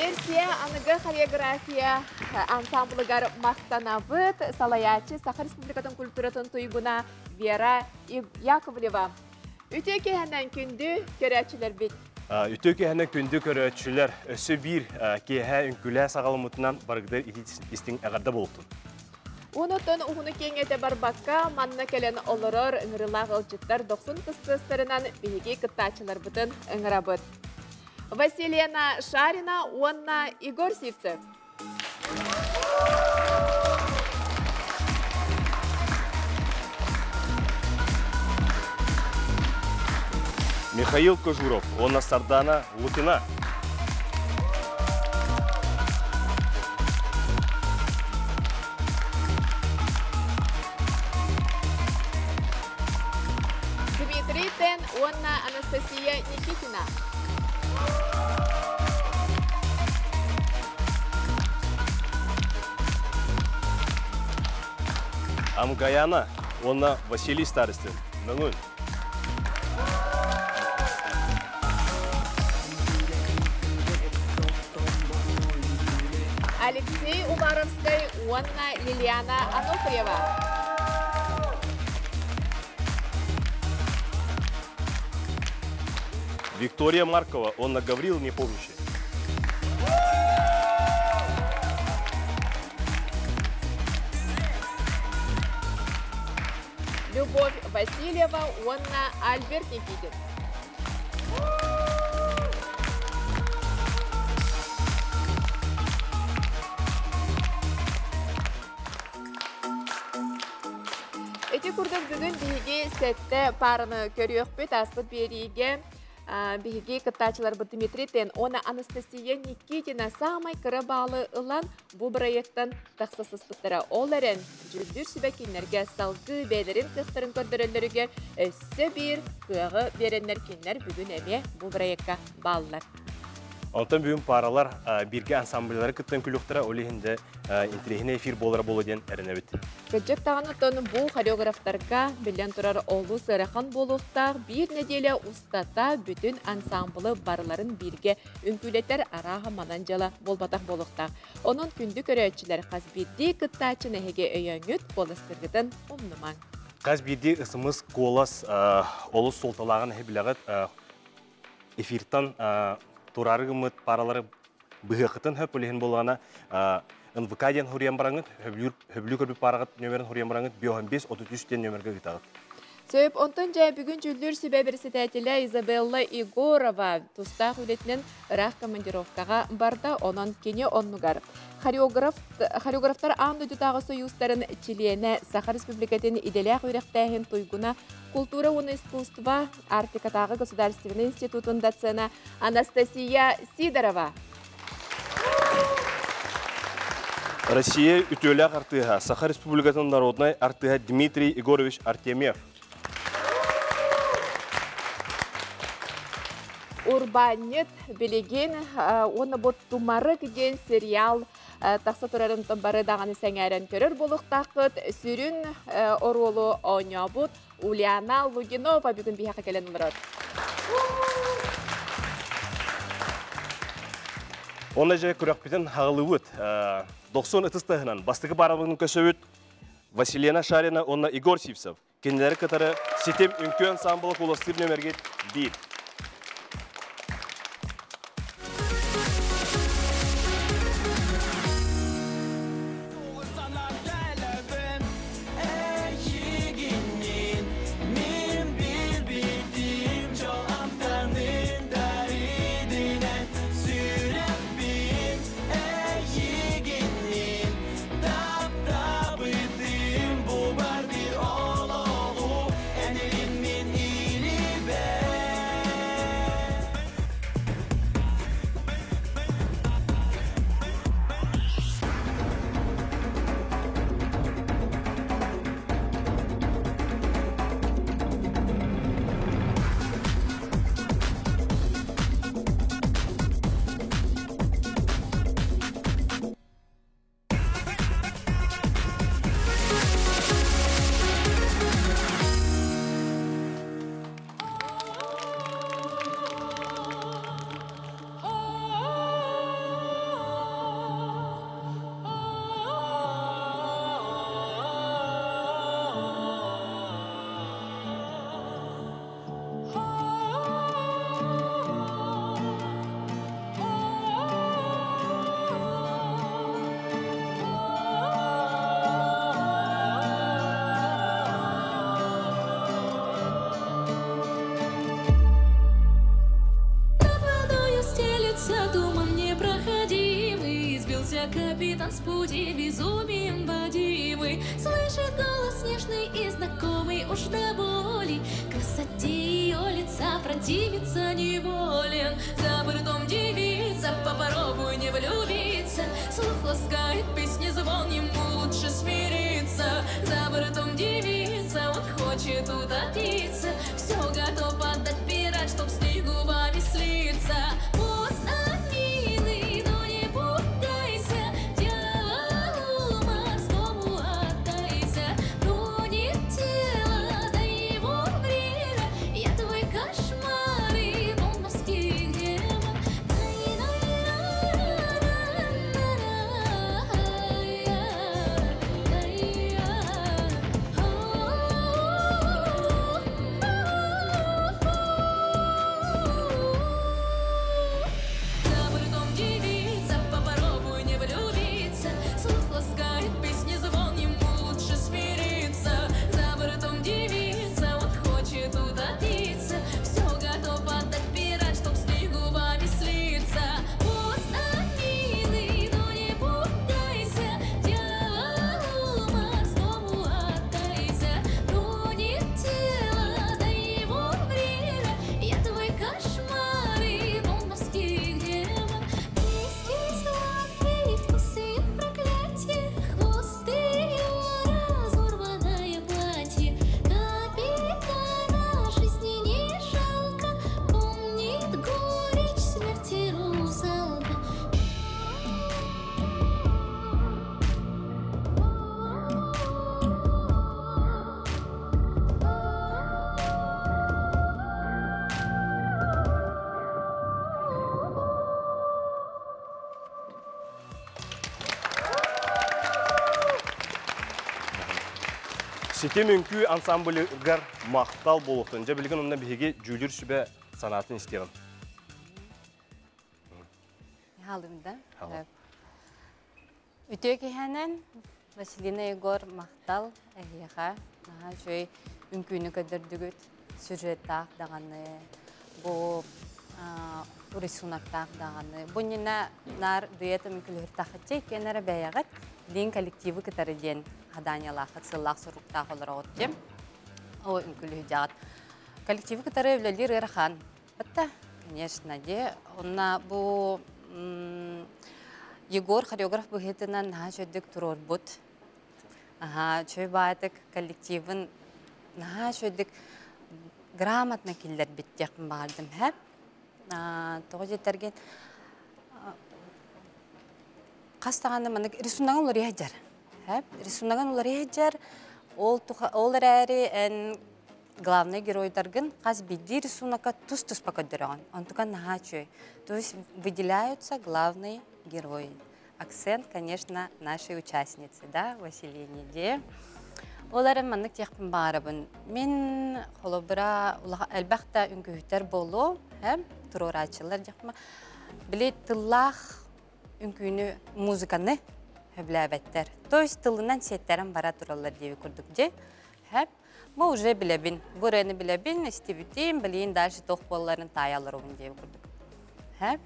Версия аныгы хореография ансамблыгар махтанабыт салайааччы Саха Республикатын культуратын туйгуна Вера Яковлева. Үтүө киэһэнэн күндү көрөөччүлэрбит. Үтүө киэһэнэн күндү көрөөччүлэр, өссө биир киэһэ үҥкүүлээ саҕаламмытынан барыгыдыр истиҥ эҕэрдэ буолтун. Онотон уһуну киэҥэтэ барбакка, манна кэлэн олорор ыҥырылаах ыалдьыттар дохсун тыстыастарынан биһиги кыттааччыларбытын ыҥырабыт. Василена Шарина уонна Егор Сивцев. Михаил Кожуров уонна Сардана Лукина. Дмитрий Тен уонна Анастасия Никитина. Амгаяна уонна Василий Старостин. Мөҥүл. Алексей Уваровскай уонна Лилиана Ануфриева. Виктория Маркова уонна Гаврил Непомнящий. Любовь Васильева уонна Альберт Никитин. Ити курдук бүгүн биһиги сэттэ параны көрүөхпүт ааспыт биэриигэ биһиги кыттааччыларбыт Дмитрий Тен уонна Анастасия Никитина саамай кыра баалы ылан бу бырайыактан тахса сыспыттара. Ол эрэн дьүүллүүр сүбэ кинилэргэ салгыы бэйэлэрин кыахтарын көрдөрөллөрүгэр өссө биир кыаҕы биэрэннэр кинилэр бүгүн эмиэ бу бырайыакка бааллар. Онтон бүгүн паралар бииргэ ансамбльлары кыттан күлүөхтэрэ, ол иһин де интириэһинэй эфир буолара буолуо диэн эрэнэбит. Кырдьык даҕаны оттон бу хореографтарга биллэн турар олус ыарахан буолуохтаах биир нэдиэлэ устата бүтүн ансамблы барыларын бииргэ үҥкүүлэтэр арааһа манан дьыала буолбатах буолуохтаах. Онон күндү көрөөччүлэр хас биирдии кыттааччыны эһиги өйөөҥҥүт куоластыыргытын умнумаҥ. Хас биирдии ысымыс куолас олус суолталааҕын эһи билэҕит. Эфиртан тураары гыммыт паралары быһыахытын хөп үлэһин буоллаҕына НВК диэн хуруйан бараҥыт, хөбүлүү көрбүт параҕыт нөмерин хуруйан бараҥыт 5 33 диэн нөмергэ ыытаҕыт. Сөп, онтон дьэ бүгүн дьүүллүүр сүбэ председателэ Изабелла Егорова тустаах үлэтинэн ыраах командировкаҕа барда, онон кини оннугар хореограф, хореографтар аан дойдутааҕы союзтарын чилиэнэ, Саха Республикатын идэлээх үөрэхтээһин туйгуна, култуура уонна искусство Арктикатааҕы государственнай институтун доцена Анастасия Сидорова. Россия үтүөлээх артыыһа, Саха Республикатын народнай артыыһа Дмитрий Егорович Артемьев. Урбаанньыт билигин уонна бу Тумарык диэн сериал тахса турарын бары даҕаны сэҥээрэн көрөр буолуохтааххыт. Сүрүн оруолу оонньообут Ульяна Лугинова бүгүн биһиэхэ кэлэн олорор. Онно дьэ күрэхпитин хаҕылыбыт. 90 ытыс таһынан бастакы баарабын көсөбүт Василена Шарина уонна Егор Сивцев. Кинилэри кытары Ситим үҥкүү ансамбла куластыыр нөмергит биир. Танцпути безумием водимый. Слышит голос нежный и знакомый уж до боли. Красоте ее лица противиться неволен. За бортом девица, попробуй не влюбиться. Слух ласкает песни звон, ему лучше смириться. За бортом девица, он хочет утопиться. Все готов отдать пират, чтоб с ней губами слиться. Поздно, милый, но не пугайся, дьяволу морскому отдайся. Тонет тело, дай ему время, я твой кошмар и дом морских демон. За бортом девица, попробуй не влюбиться. Слух ласкает песни звон, ему лучше смириться. За бортом девица, он хочет утопиться. Все готов отдать пират, чтоб с ней губами слиться. Поздно, милый, но не пугайся, дьяволу морскому отдайся. Тонет тело, дай ему время, я твой кошмар и дом морских демон. Близкий, сладкий вкус и проклятие, хвост ее разорванное платье. Капитана жизни не жалко, помнит горечь смерти русалка. Ситим үҥкүү ансамблыгар махтал буолуохтун. Дьэ билигин онно биһиги дьүүлүр сүбэ санаатын истиэҕин. Халым да. Халым. Үтүө киһэнэн Василина Егор махтал эһиэхэ. Наһаа үчүгэй үҥкүүнү көрдөрдүгүт. Сюжеттаах даҕаны, бу рисунактаах даҕаны. Бу иннинэ наар дуэт үҥкүүлүһүртаххытча иккиэн эрэ бэйэҕит диэн коллективы кытары диэн хадаанньалааххыт сыллаах соруктаах олороҕут диэн. О үҥкүүлүһүдьэҕит. Коллективы кытары үлэлиир ыарахан. Батта, конечно, де. Онна бу Егор хореограф быһыытынан наһаа үчүгдүк туруорбут. Аһаа, үчүгэй баайдык коллективын наһаа үчүгдүк грамотно киллэрбит диэхпин баҕардым һэ. Тоҕо диэтэргин хас даҕаны маннык рисунагын уларыйа сылдьар. Һэ, рисунагын уларыйа сылдьар. Ол ол эрээри эн главный геройдаргын хас биирдии рисунокка тус-туспа көрдөрөҕүн. Онтукан наһаа үчүгэй. То есть выделяются главные герои. Акцент, конечно, нашей участницы, да, Василине де. Ол эрэн маннык диэхпин баҕарабын. Мин холобура элбэх да үҥкүүһүттэр буолуо, һэ, туруорааччылар диэхпин. Били тыллаах үҥкүүнү музыканы сөбүлээбэттэр. То есть тылынан сиэттэрэн бара тураллар диэби курдук дьэ. Һэ, мы уже билэбин. Бу ырыаны билэбин, истибитим, билигин дальше туох буолларын таайалларыбын диэби курдук. Һэ,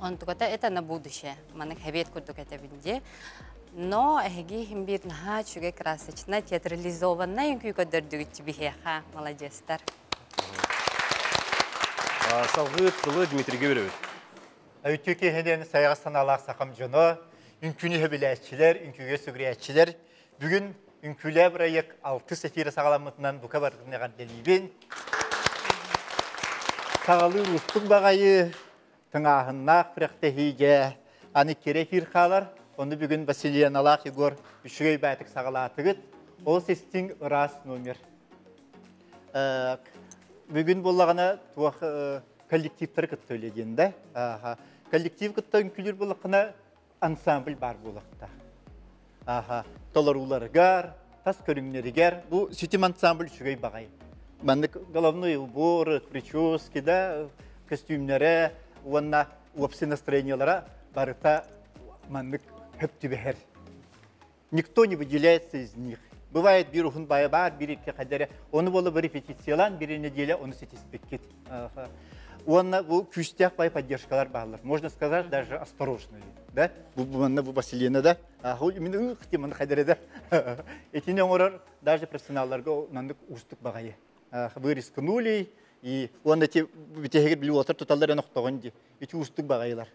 онтуката это на будущее. Маннык хэбиэт курдук этэбин дии. Но эһиги иһин биир наһаа үчүгэй красочно театрализованнай үҥкүү көрдөрдүгүт биһиэхэ. Молодецтар. Салгыы тылы Дмитрийгэ беребит. Үтүө киэһэнэн сайаҕас санаалаах сахам дьоно, үҥкүүнү сөбүлээччилэр, үҥкүүгэ сүгүрүйээччилэр. Бүгүн Үҥкүүлээ бырайыак алтыс эфирэ саҕаламмытынан бука барытын эҕэрдэлиибин. Саҕалыыр уустук баҕайы тыҥааһыннаах күрэхтэһиигэ аны кэрэ эфир хаалар. Ону бүгүн Василианалаах Егор үчүгэй баайтык саҕалаатыгыт. Ол истиҥ ыраас номер. Бүгүн буоллаҕына туох коллективтары кытта үлэлиэн да. Коллектив кытта үҥкүүлүүр буоллаххына ансамбль баар буолуохтаах. Аха, толорууларыгар, тас көрүҥнэригэр бу ситим ансамбль үчүгэй баҕайы. Маннык головной убор, прически да, көстүүмнэрэ уонна уопсай настроениелара барыта маннык хөп түбэһэр. Никто не выделяется из них. Бывает биир уһун баайа баар, биир икки хадэрэ. Ону буола репетициялаан, биир неделя ону ситиспиккит. Уонна бу күүстээх бай поддержкалар бааллар. Можно сказать, даже осторожные. Да? Бу манна бу Василина да. Именно ых тиман хайдары да. Этини оҥорор даже профессионалларга маннык уустук баҕайы. Вы рискнули, и он эти битehигер били отыр туталлар эн ди. Ити уустук баҕайылар.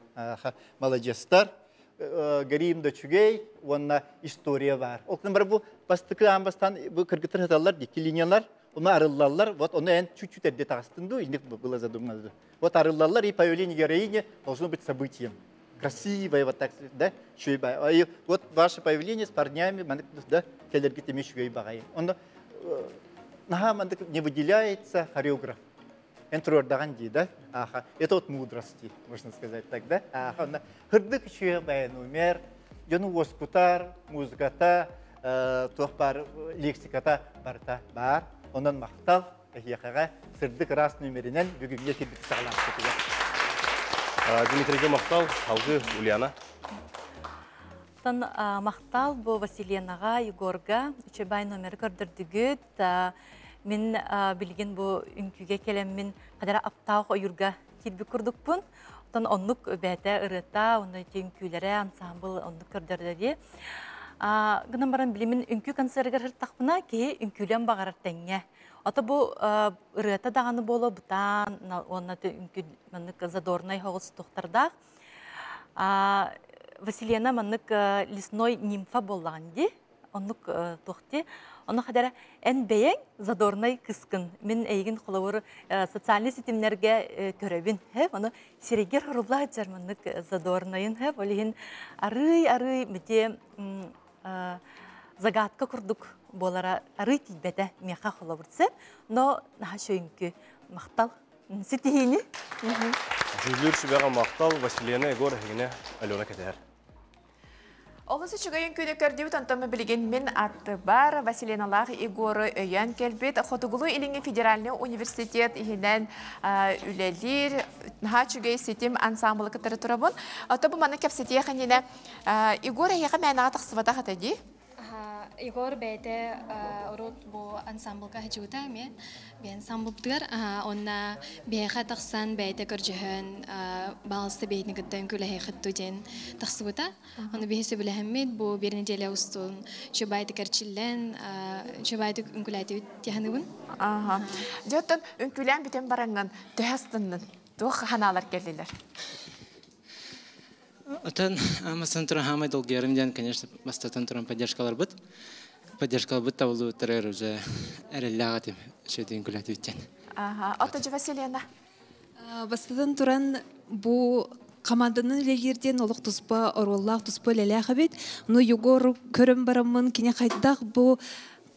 Молодецтар. Гарим да чүгей, уонна история бар. Ол бар бу бастыкы аан бу кыргыттар хаталлар, дикки линиялар, оны арыллаллар, вот оны эн чуть-чуть эрде тағыстын ду, иник было задумано. Вот арыллаллар, и появление героини должно быть событием. Красивое, вот так, да, И вот ваше появление с парнями, да, келерги теме шуй багай. Он не выделяется хореограф. Энтрордаган ди, да? Аха. Это вот мудрости, можно сказать так, да? Аха. Хырдык шуй бай номер, жону воскутар, музыката, туох бар лексиката барта бар. Онон мактал, эхиэхэҕэ сырдык раас номеринен бүгүҥҥэ кирбит саҕалаан Дмитрийге мактал, алгы Ульяна. Тон мақтал бу Василинаға, Егорга, үчебай номер көрдөрдүгүт. Мин билген бу үңкүгө келеммин кадара аптаах оюрга кирби курдукпун. Тон оннук бәтә ырыта, онны үңкүләре ансамбл оннук көрдөрдү. Гынан баран билимин үңкү концертгер хыртакпына ки үңкүлөн багарар теңге. Ата бу ырыта даганы боло бутан, онна үңкү маннык задорнай хогус тохтардах. Василиана маннык лесной нимфа боллаган ди. Оннук тохти. Онно хадара эн бэйэң задорнай кыскын. Мин эйгин холовур социальный сетимнерге көрөбүн. Хэ, оны сирегер хорулла жарманнык задорнайын. Хэ, олихин арый-арый мете загадка курдук болара арый тибете меха холовурце. Но наха шөйүнкү мактал. Ситихини. Жүлүр сүбэҕэ мактал Василиана Егор хигине Алена кетер. Олысы чүгайын күні көрдібіт онтомы білген мен атты бар Василиналах Егоры өйен келбет Хотугулу Илиңи федеральный университет ихинен үлелир наха чүгай сетим ансамблы кытары турабын. Ото бу маны кепсетие ханина Егор яга мәнаға тақсыбата хатади. Егор бәйте урут бу ансамблга хажута мен бе ансамблдыр онна бэха тахсан бәйте көржөһөн балысты бэйни гыттан күлэхэ хытту ден тахсыбыта. Оны бэхи сөбүлэхэммит бу бир неделя устун чубайды керчиллен чубайды үңкүләти тиһаныбын. Ага. Жоттон үңкүлән бүтен бараңган төһастыннын. Туох ханалар келдилер. Отан амасан туран хамай долгерим ден, конечно, бастатан туран поддержкалар быт. Поддержкалар быт табылды тұрар уже әрелләға шөтен күләтіп үттен. Ага. Ото Василиана. Бастатан туран бу команданын үлелерден олық туспа, ороллақ туспа ләләхі бет. Но Егор көрім барамын, кине қайдақ бу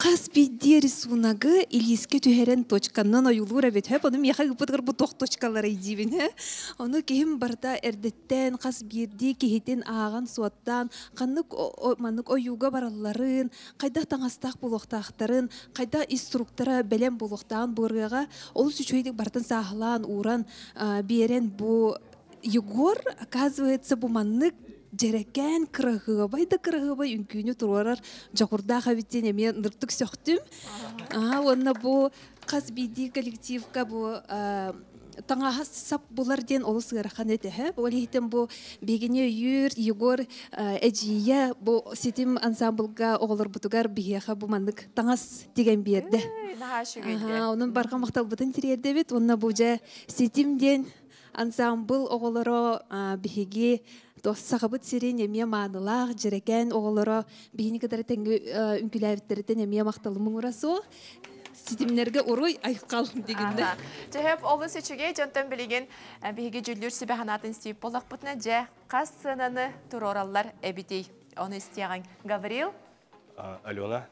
қас биддер сунагы илиске түһәрен точканнан ойулура бит. Хөп, оны меха гыпытгыр бу тоқ точкалары идибин. Оны кихим барда эрдеттен, қас бирди кихитен аған суаттан, қаннык маннык оюга баралларын, қайда таңастақ булуқтақтарын, қайда инструктора белем булуқтаған бургага, ол сүчөйдик бартын сахлан, уран, берен бу Егор, оказывается, бу маннык жерекен кырыгыбай да кырыгыбай үңкүүнү турарар жокурдаах эбиттен эме ныртык сөхтүм. Онна бу каз биди коллективка бу таңаха сап булар ден олус ыарахан этэ. Бу олихитен бу бегине үйүр Егор эжия бу ситим ансамблга оголор бутугар биһиэха бу маннык таңас деген биэрде. Онун барга макталбытын тириэрде бит. Онна бу же ситим ден ансамбл оголоро биһиги сахабыт сирин эмиэ маанылаах жерекен оголоро биһини кытары теңги үҥкүлээбиттеритен эмиэ макталымың урасу ситимнерге уруй айкал дегенде. Жэхэп олус үчүгэй жонтон билеген биһиги жүллүр сүбэ ханатын стип боллахпытына же қас сынаны турораллар эбитей. Оны истияган Гаврил. Алена,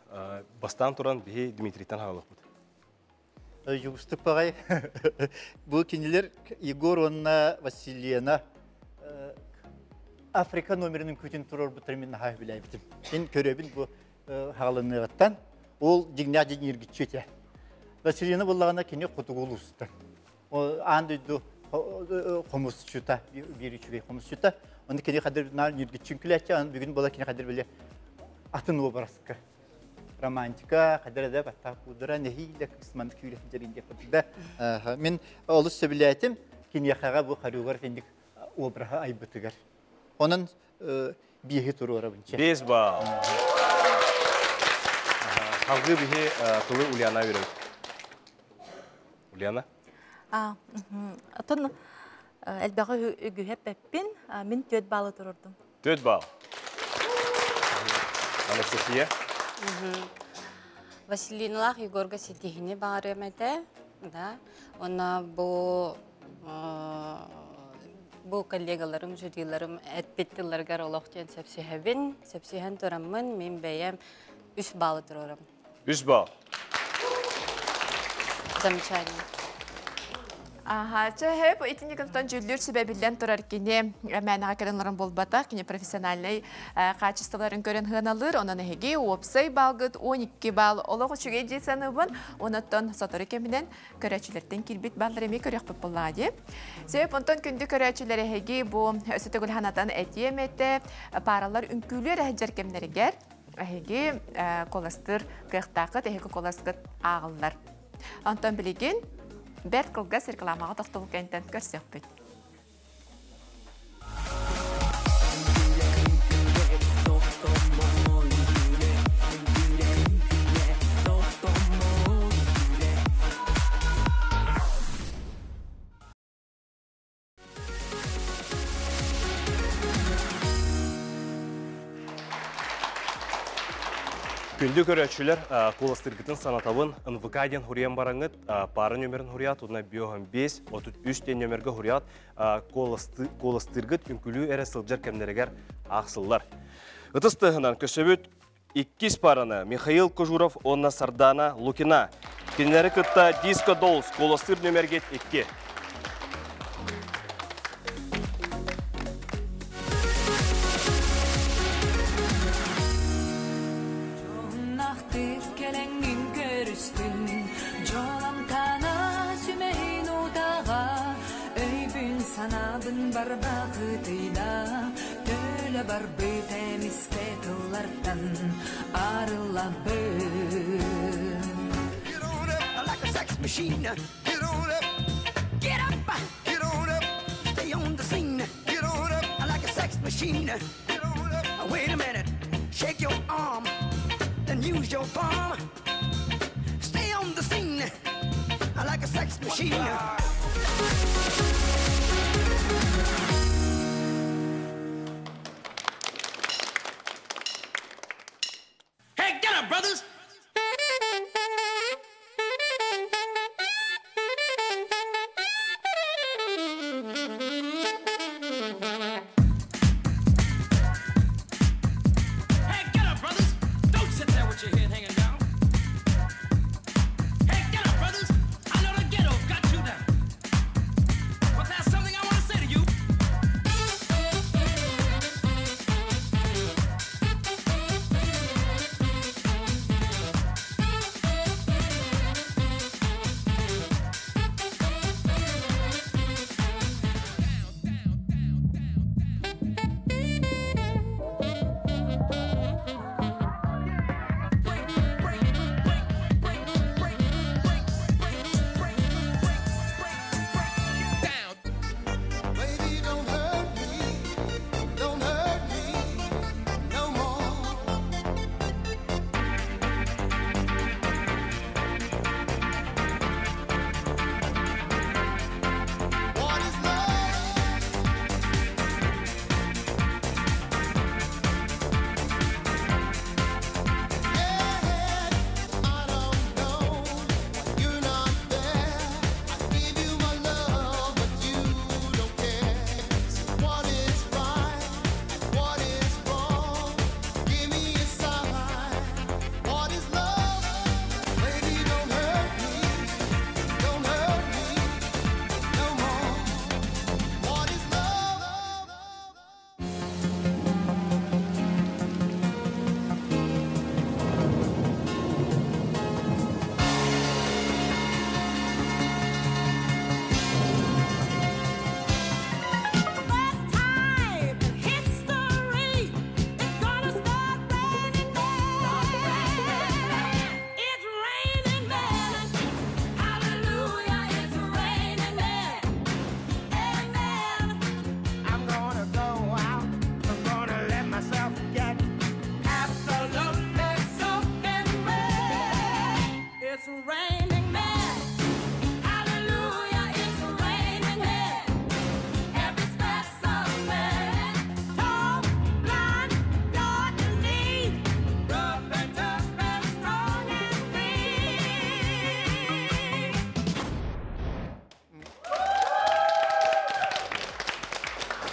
бастан туран биһи Дмитрийтан хаалыкпыт. Югустук багай. Бу кинилер Егор онна Василиена Африка номерinin күтін турор бу термин хай биләйбитим. Ин көрөбүн бу хагалыныгыттан ол дигня дигниргиччете. Василина буллагана кини кутугул уста. О андыду хомусчута, бир үчүгей хомусчута. Оны кини кадыр нар ниргиччүн күләче, аны бүгүн бола кини кадыр биле атын образка. Романтика, кадыр да батта кудра нехиле кысман күлә жеринде кудда. Мен олус сөбиләтим. Киниэхэҕэ бу хореограф инник обраһы айбытыгар. Онон биэһи туруорабын. 5 балл. Халгы биһи тылы Ульяна берет. Ульяна? Отон элбэҕи үгүһэ пеппин, мин 4 баллы турурдум. 4 балл. Анастасия? Василиналаах Егорга ситиһини баҕарыам этэ. Да. Онна бу бу коллегаларым, жюриларым этпит тылларыгар олох диэн сөпсүһэбин. Сөпсүһэн тураммын, мин бэйэм 3 баллы турарым. 3 балл. Замечание. Аха, чэ, итини кынтан жүллүр сүбэ биллэн турар кини мәнәҕә кэлэн болбата, кини профессиональный качестволарын көрөн хыаналыр, онон эһиги уопсай балгыт 12 балл олох үчүгэй дии саныыбын, онуттан сотору кэминэн көрөөччүлэртэн киирбит баллар эми көрүөхпүт буоллаҕа дии. Сөп, онтон күндү көрөөччүлэр эһиги бу өссө төгүл ханатан этиэм этэ, паралар үҥкүүлүөр эһэдьэр кэмнэригэр эһиги коластыр кыахтаахыт, эһиги коласкыт ааҕыллар. Онтон билигин бэрт кылгас рекламаҕа тохтобул кэнтэн көрсөхпүт. Күндү көрөөччүлэр, куоластыргытын санатабын НВК диэн хуруйан бараҥҥыт, пара нөмерин хуруйаат, уонна 5 33 диэн нөмерге хуруйаат, куоластыргыт үҥкүлүү эрэ сылдьар кэмнэригэр аахсыллар. Ытыс тыаһынан көсөбүт иккис параны Михаил Кожуров уонна Сардана Лукина. Кинилэри кытта Диско Долс куоластыыр нөмергет 2. Санабын барбакытыйда, төлө барбыт эмиске тыллартан арылабын. Get on up like a sex machine. Get on up. Get up. Get on up. Stay on the scene. Get on up like a sex machine. Get on up. Wait a minute. Shake your arm. Then use your palm. Stay on the scene like a sex machine. Hey, get up, brothers! Hey, get up, brothers! Don't sit there with your head hanging down. Hey, get up, brothers! I know the ghetto got you down.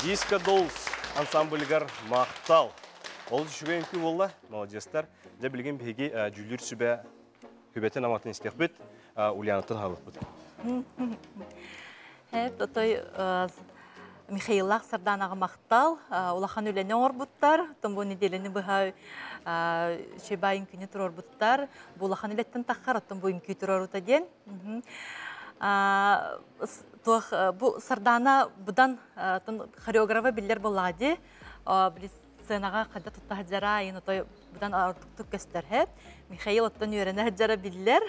Диско Dolls ансамбльгар махтал. Ол үчүгэй үҥкүү буолла, маладьыастар. Дьэ билигин биһиги дьүүллүүр сүбэ хүбэтин аматын истиэхпит, Ульянаттан хаалыахпыт. Хэп, отой Михаиллаах Сарданаҕа махтал. Улахан үлэни оҥорбуттар. Оттон бу неделяны быһа үчүгэй үҥкүүнү туруорбуттар. Бу улахан үлэттэн таххар, оттон бу үҥкүү туруорута диэн. Туох бу Сардана быдан хореографа биллэр буоллаҕа дии. Били сценаҕа хайда тутта сылдьара, айын отой быдан ордуктук көстөр һэ. Михаил оттон үөрэнэ сылдьара биллэр.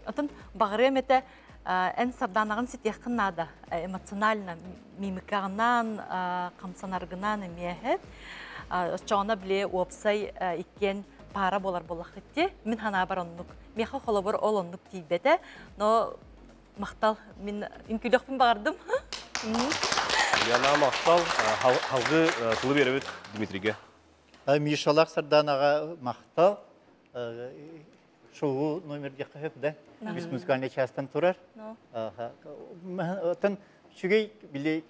Отон баҕарыам этэ эн Сарданаҕын ситиэххин наада эмоционально мимикаҕынан, хамсанаргынан эмиэ һэ. Оччоҕуна били уопсай иккиэн паара буолар буоллаххыт дии. Мин санаабар оннук. Миэхэ холобур ол оннук тиийбэтэ. Но махтал мин үҥкүүлүөхпүн баҕардым. Ульяна махтал. Халгы тылы биэрэбит Дмитрийгэ. Мишалаах Сарданаҕа махтал. Шоу номерге хөп да. Үс музыкальный частан турар. Оттон үчүгэй били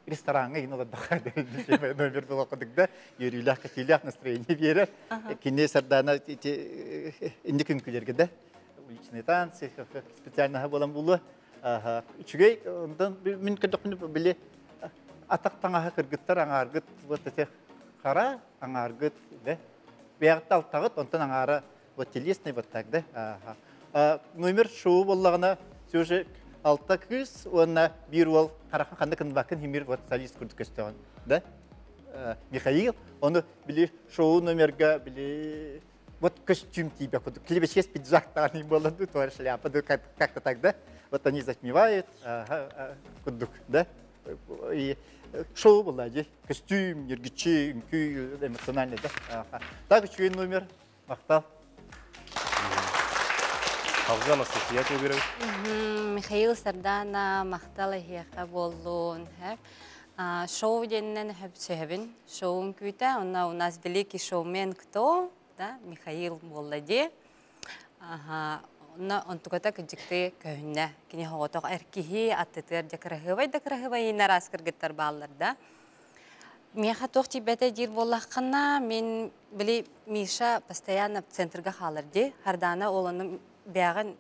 рестораҥҥа иһин олордохха номер булаххадык да үөрүүлээх кэтиилээх настроение биэрэр. Кини Сардана инник үҥкүүлэргэ да уличные танцы специальноһа буолан булуо. Үчүгэй онтон мин көрдөхпүнэ били атах таҥаһа кыргыттар аҥааргыт вот эти хара аҥааргыт да бэйэҕит алтаҕыт онтон аҥаара вот телесный вот так да номер шоу буоллаҕына все же алта кыыс уонна биир уол харахан ханна кынбаккын химир вот солист курдук көстөҕүн да Михаил ону били шоу номерга били вот костюм тиийбэт курдук клебечес пиджак даҕаны буолан дуу туора шляпа дуу как-то так да вот они затмевают курдук да и шоу была дии костюм ньиргиччи үҥкүү эмоциональный да так үчүгэй номер махтал. Халга Анастасия Төгүрөв. Михаил Сардана махтал эһиэхэ буоллун. Шоу диэнинэн сөһөбүн. Шоун күүтэ. Онно у нас великий шоумен кто? Да, Михаил буолла дии. Аха, онно онтуката кыдьыкты көһүннэ. Кини хоҕотох эр киһи аттытыгар дьэ кыраһыабай да кыраһыабай араас кыргыттар бааллар да. Миэхэ туох тиийбэтэ диир буоллаххына, мин били Миша постоянно центрга хаалар дии. Хардана ол ону бэҕин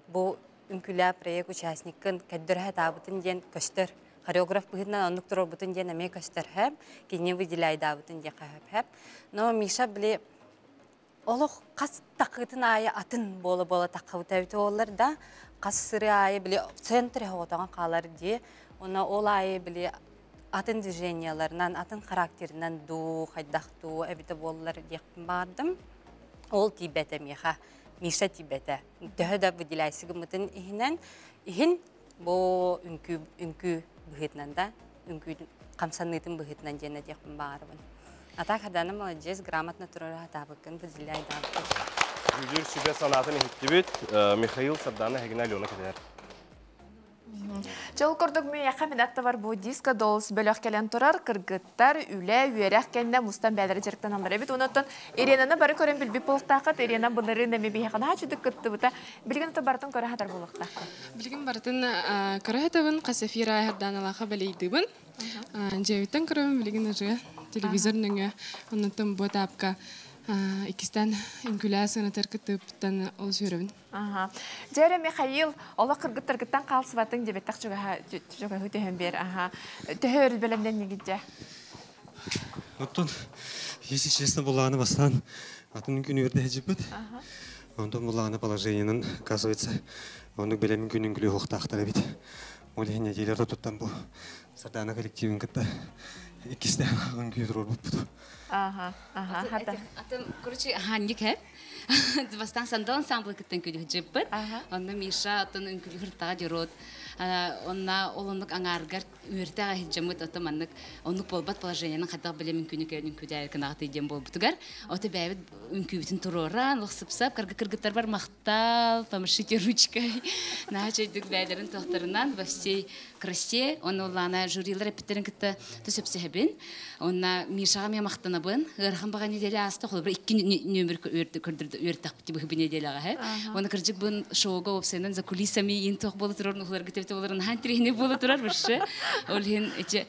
бу үҥкүүлээх проект участниккын көрдөрө сатаабытын диэн көстөр. Хореограф быһыытынан оннук туруорбутун диэн эмиэ көстөр хэп. Кинини выделяйдаабытын диэххэ сөп хэп. Но Миша били олох хас такыытын аайы атын буола-буола таххабыта эбитэ буоллар да, хас сырыы аайы били центр оҕотоҕон хаалар дии. Уонна ол аайы били атын движенияларынан, атын характерынан дуу, хайдах дуу эбитэ буоллар диэхпин баҕардым. Ол тиийбэтэ миэхэ. Миша тиийбэтэ. Төһө да выделяйсы гыммытын иһинэн, иһин бу үҥкүү, үҥкүү быһыытынан да, үҥкүү хамсаныытын быһыытынан диэн этиэхпин баҕарабын. А так Хардана молодец, грамотно турара хатаабыккын, выделяйдаабыккын. Дьүүллүүр сүбэ санаатын иһиттибит. Михаил Сардана Хегина Алена кэтэр. Дьол курдук миэхэ мин аттыбар бу диско долс бөлөх кэлэн турар кыргыттар үлэ, үөрэх кэннэ мустан бээлэри дьарыктаналлар эбит. Онон Иринаны бары көрөн билбит буолуохтааххыт. Ирина былырыын эми биһиэхэ наһаа чудук кыттыбыта. Билигин ото барытын көрө хатар буолуохтааххыт. Билигин барытын көрө хатабын, хас эфир аһарданалаха балейдыбын. Дьиэбиттэн көрөбүн билигин уже телевизор нөҥүө. Оннуттан бу этапка иккистэн үҥкүүлээ сыанатар кыттыыппыттан олус үөрэбин. Аха. Дьэ Михаил, олох кыргыттаргыттан хаалсыбатыҥ диэбэттэх чугаһы түһэн биэр. Аха. Төһө өр бэлэмнэннигит дьэ? Оттон, если честно, булааны бастаан атын күн үөрдэ сылдьыбыт. Онтон булааны положениенын, оказывается, оннук бэлэмин күнүн күлүү хуохтаахтар эбит. Ол иһин неделя туттан бу Сардана коллективин кытта иккистээн үҥкүү туруорбуппут. Аха, аха, хата. Атын, короче, ханник хэп. Бастаан сандал ансамблы кыттан күлү Онно Миша атын үҥкүлү хыртаға дьоруот. Онна ол оннук аңааргар үөртэҕэ сылдьаммыт ото маннык оннук буолбат положениенын хайдах билэмин күнү кэлин үҥкүүдээр кынаҕаты диэн буолбутугар ото бэйэбит үҥкүүбүтүн туруоран лох сып-сап карга кыргыттарбар махтал, помашите ручкой наһаа чөйдүк бэйэлэрин туохтарынан во всей красе. Оны улаана жюрилар эппиттерин кытта төсөпсөһөбүн. Онна Мишаҕа мен махтанабын. Мақтанабын, ырхан баға неделя асты, холобура икки нөмір өртәк бу неделяга хэ. Оны кыржык бун шоуга опсайнан за кулисами ин тох болы турар, нухлар гитепте боларын хан тирехне болы турар бирше. Ол хин эче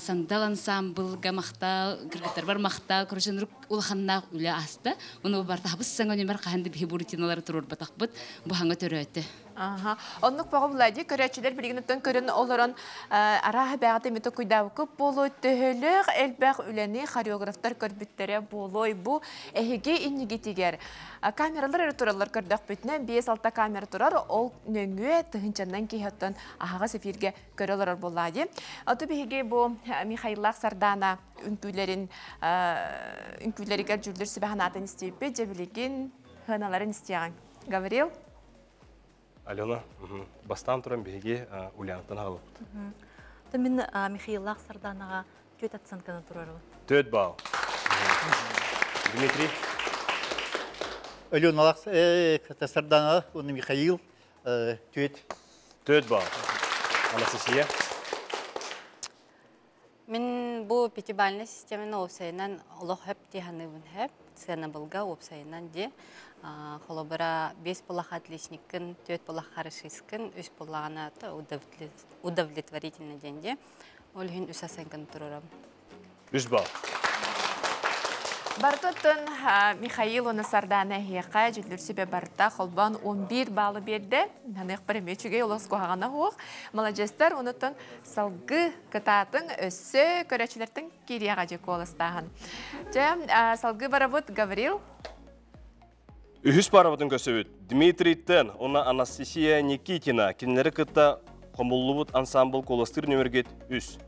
сандал ансамблга мактал, кыргыттар бар мактал, короче, нур улаханна үле асты. Оны барта хабыс саңа нөмір каханды бихи бурутиналары турар батакбыт, бу хаңа төрөтө. Аха. Оннук баға булади көрәчилер билигин көрөн олорон араха бәгәте мето куйдабы болу төһөлөх элбэх үләни хореографтар көрбүттере болой бу эһиге иннигитигер. Камералар эрэ тураллар көрдөх бүтүнэн 5-6 камера турар ол нөңүө тыһынчаннан киһеттен аһага эфирге көрөлөр булади. Аты биһиге бу Михаил Сардана үңкүлерин үңкүлеригер жүлдөр сүбәһанатын истейппе жебилигин хыналарын истияган. Гаврил? Алена, бастан туран биһиги Ульянаттан хаалыппыт. Та мин Михаил Сарданаға төт оценканы турарбын. Төт балл. Дмитрий? Алена Лакс, Сардана, он Михаил, төт. Төт балл. Анастасия? Мин бу пятибалльный системаны опсайынан олох хөп тиханыбын хөп, сцена былга опсайынан де. Холобыра 5 булах отличниккин, 4 булах хорошисткин, 3 булагана удовлетворительный денде. Ол хин үс оценканы турарам. 3 балл. Бартоттон Михаил оны Сардана хеқа жүлдір сүбе барта холбан 11 балы берді. Ханык бір мечуге олос куағана хуақ. Маладжестар онуттан салгы кытатын өссө көрәчілердің кирияға же колыстағын. Салгы барабыт Гаврил. Үхіс барабытын көсөбүт. Дмитрий Тен, она Анастасия Никитина, кинлері кытта Қомуллубут ансамбл колостыр нөмергет үс.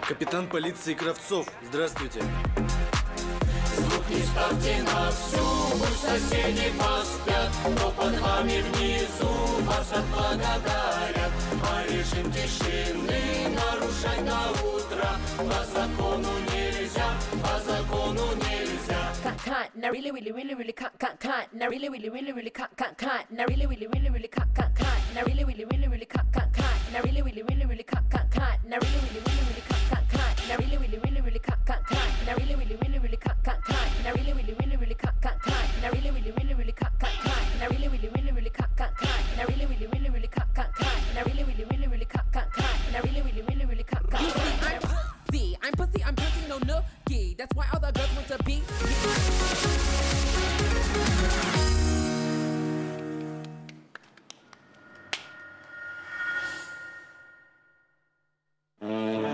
Капитан полиции Кравцов, здравствуйте. Звук не ставьте на всю, пусть соседи поспят, но под вами внизу вас отблагодарят. А режим тишины нарушать до утра по закону нельзя, по закону нельзя. Can't, really, really, really, really, can't, can't, can't, really, really, really, really, can't, can't, can't, really, really, really, really, can't, can't, can't, really, really, really, really, can't, can't, can't, really, really, really, really, can't, can't, can't, really, really, really, really, can't, can't, can't, really, really, really, really, can't, can't, can't, really, really, really, really, can't, can't, can't, really, really, really, really, can't, can't, can't, really, really, really, really, can't, can't, can't, really, really, really, really, can't, can't, can't, really, really, really, really, can't, can't, can't, really, really, really, really, can't, can't, can't, really, really, really, really, can't, can't, can't. I'm pussy, I'm pussy, no nookie. That's why all the girls want to be me.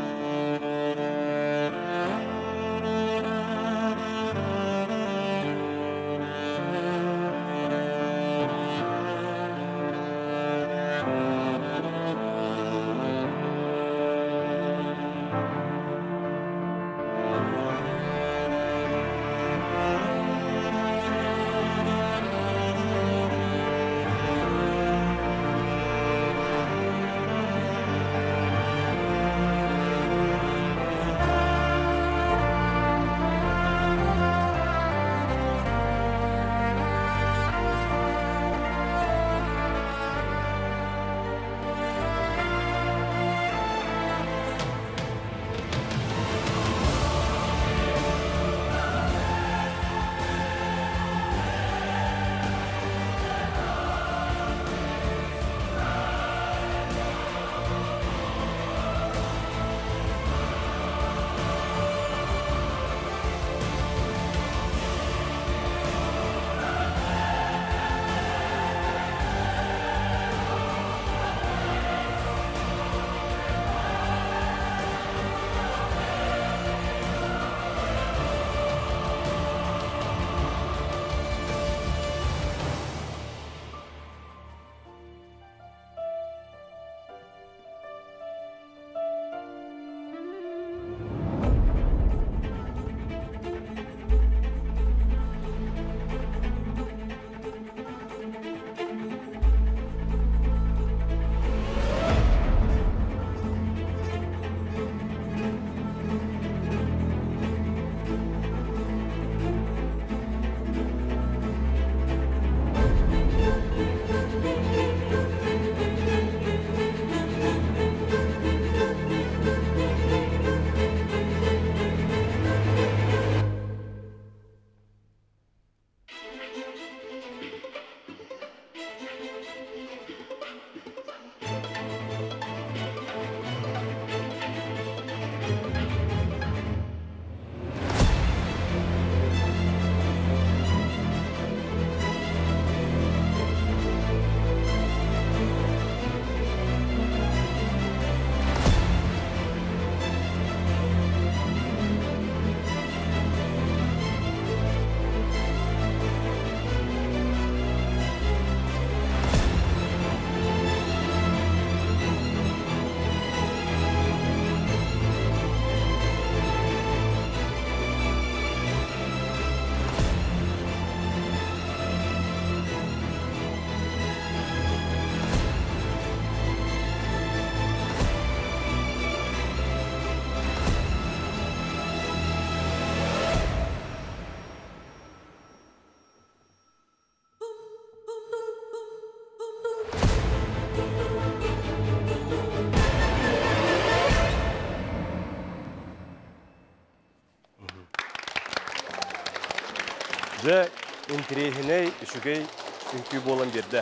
Дьэ, интэриэһинэй, үчүгэй үҥкүү буолан биэрдэ.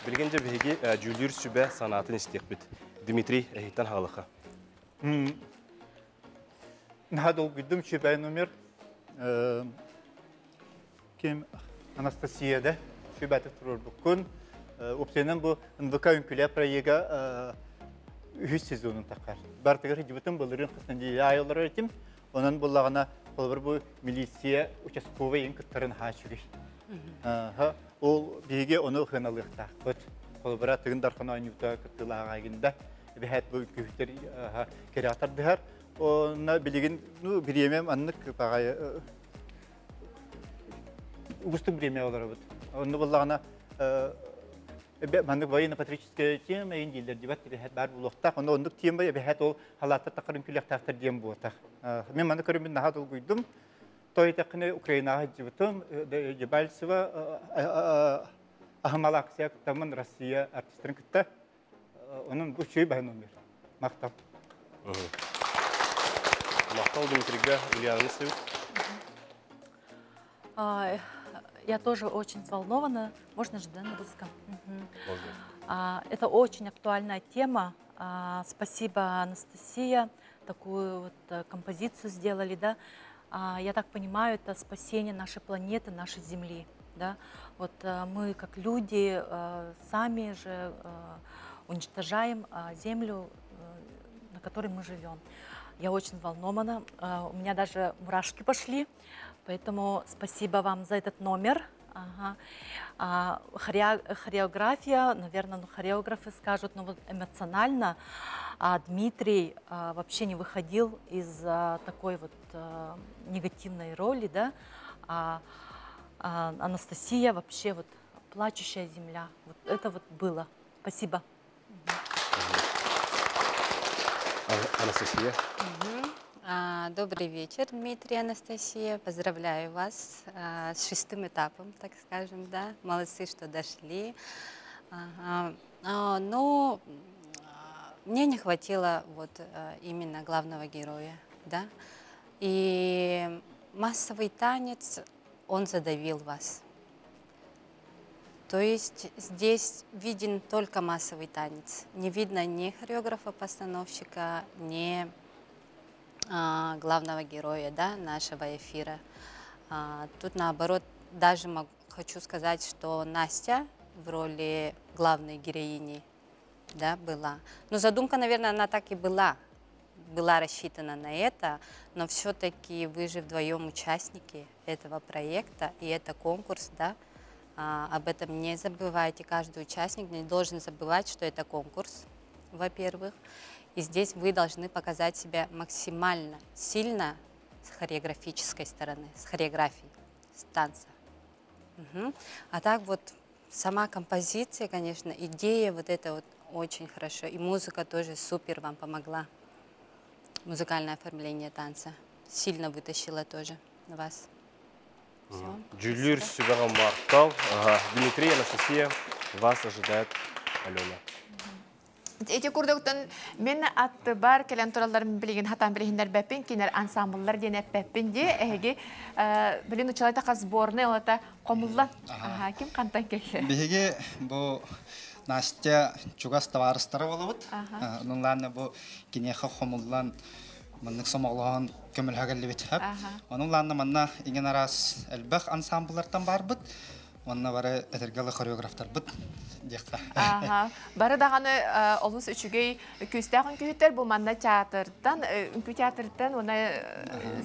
Билигин дьэ биһиги дьүүллүүр сүбэ санаатын истиэхпит. Дмитрий, эһиттэн хаалыха. Наһаа долгуйдум сүбэ номер. Ким Анастасия да сүбэтик туруорбуккун. Уопсайынан бу НВК үҥкүүлэ проега үһүс сезонун таххар. Бартыгар хидьыбытын былырыын хас нэдиэлэ аайылар этим. Онон буллаҕына, холобур бу милиция участковай ин кыттарын хаачүгэй. Ол биһиги ону хыналыахтаахпыт. Холобура Тыгын Дархан оонньуута кыттыылааҕайгында эбэһээт бу үҥкүүһүттэр кэрэ тардыһар. Онно билигин ну бириэмэм аннык баҕайы угустук бириэмэ олоробут. Онно буллаҕына маннык военно-патриотическая тема ин дииллэр дибат эбэһээт баар буолуохтаах. Онно оннук тема эбэһээт ол халааттар тахарын күлэхтээхтэр диэн буотах. Мен маны көрүммүн наһаа долгуйдум. Той тэххини Украинаҕа сылдьыбытым, Дебальцево аһымал акция кыттаммын Россия артистарын кытта. Онон бу үчүгэй баһын номер. Махтал. Махтал Дмитрийга, Ульяна Несович. Я тоже очень взволнована. Можно же, да, на русском? Можно. Это очень актуальная тема. Спасибо, Анастасия. Такую вот композицию сделали, да. Я так понимаю, это спасение нашей планеты, нашей Земли. Да? Вот мы, как люди, сами же уничтожаем землю, на которой мы живем. Я очень взволнована, у меня даже мурашки пошли, поэтому спасибо вам за этот номер. Ага. Хореография, наверное, ну, хореографы скажут, но вот эмоционально Дмитрий вообще не выходил из такой вот негативной роли, да. А Анастасия вообще вот плачущая земля. Вот это вот было. Спасибо. Анастасия. Добрый вечер, Дмитрий, Анастасия. Поздравляю вас с шестым этапом, так скажем, да. Молодцы, что дошли. Ага. Но мне не хватило вот именно главного героя, да. И массовый танец, он задавил вас. То есть здесь виден только массовый танец. Не видно ни хореографа-постановщика, ни главного героя, да, нашего эфира. Тут наоборот, даже хочу сказать, что Настя в роли главной героини, да, была. Но задумка, наверное, она так и была, была рассчитана на это, но все-таки вы же вдвоем участники этого проекта, и это конкурс, да, об этом не забывайте. Каждый участник не должен забывать, что это конкурс, во-первых. И здесь вы должны показать себя максимально сильно с хореографической стороны, с хореографией, с танца. Мгм. А так вот сама композиция, конечно, идея вот эта вот очень хорошо. И музыка тоже супер вам помогла. Музыкальное оформление танца сильно вытащила тоже вас. Дьүүллүүр сүбэҕэ махтал. Ага. Дмитрий, Анастасия, вас ожидает Алена. Эти курдуктан мен аттыбар келен туралларын билигин хатан билигиннер бәппин, кинер ансамбллар диэн эппэппин ди, эһиги билин учалайта хас сборный олата комуллан. Аха, ким кантан келли? Биһиги бу Настя чугас табаарыстара буолабыт. Онон бу киниэхэ хомуллан маннык сомоҕолоһон көмөлөһө кэллибит. Онон лаанна манна иҥин араас элбэх ансамбллартан баарбыт. Онно бары этэргэ хореографтарбыт диэххэ. Аха. Бары даҕаны олус үчүгэй күүстээх үҥкүүһүттэр бу манна театртан, үҥкүү театртан, уонна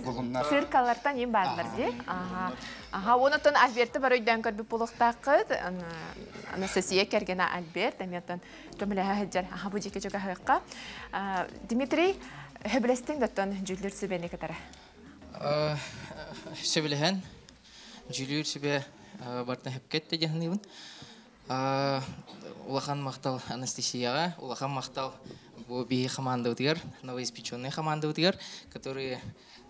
Булуннар. циркалартан им бааллар ди. Аха. Аха, онотон Альберты бар өйдөөн көрбүт буолуохтааххыт. Анастасия кэргэнэ Альберт, эмиэтэн көмөлөһө сылдьар. Аха, бу дьиэки чугаһыахха. Дмитрий, сөбүлэстиҥ дуо оттон дьүүллүүр сүбэни кытары? Сөбүлэһэн, дьүүллүүр сүбэ барытын сөпкө эттэ дии саныыбын. Улахан махтал Анастасияҕа, улахан махтал бу биһи хамаандабытыгар, новоиспеченный хамаандабытыгар, которые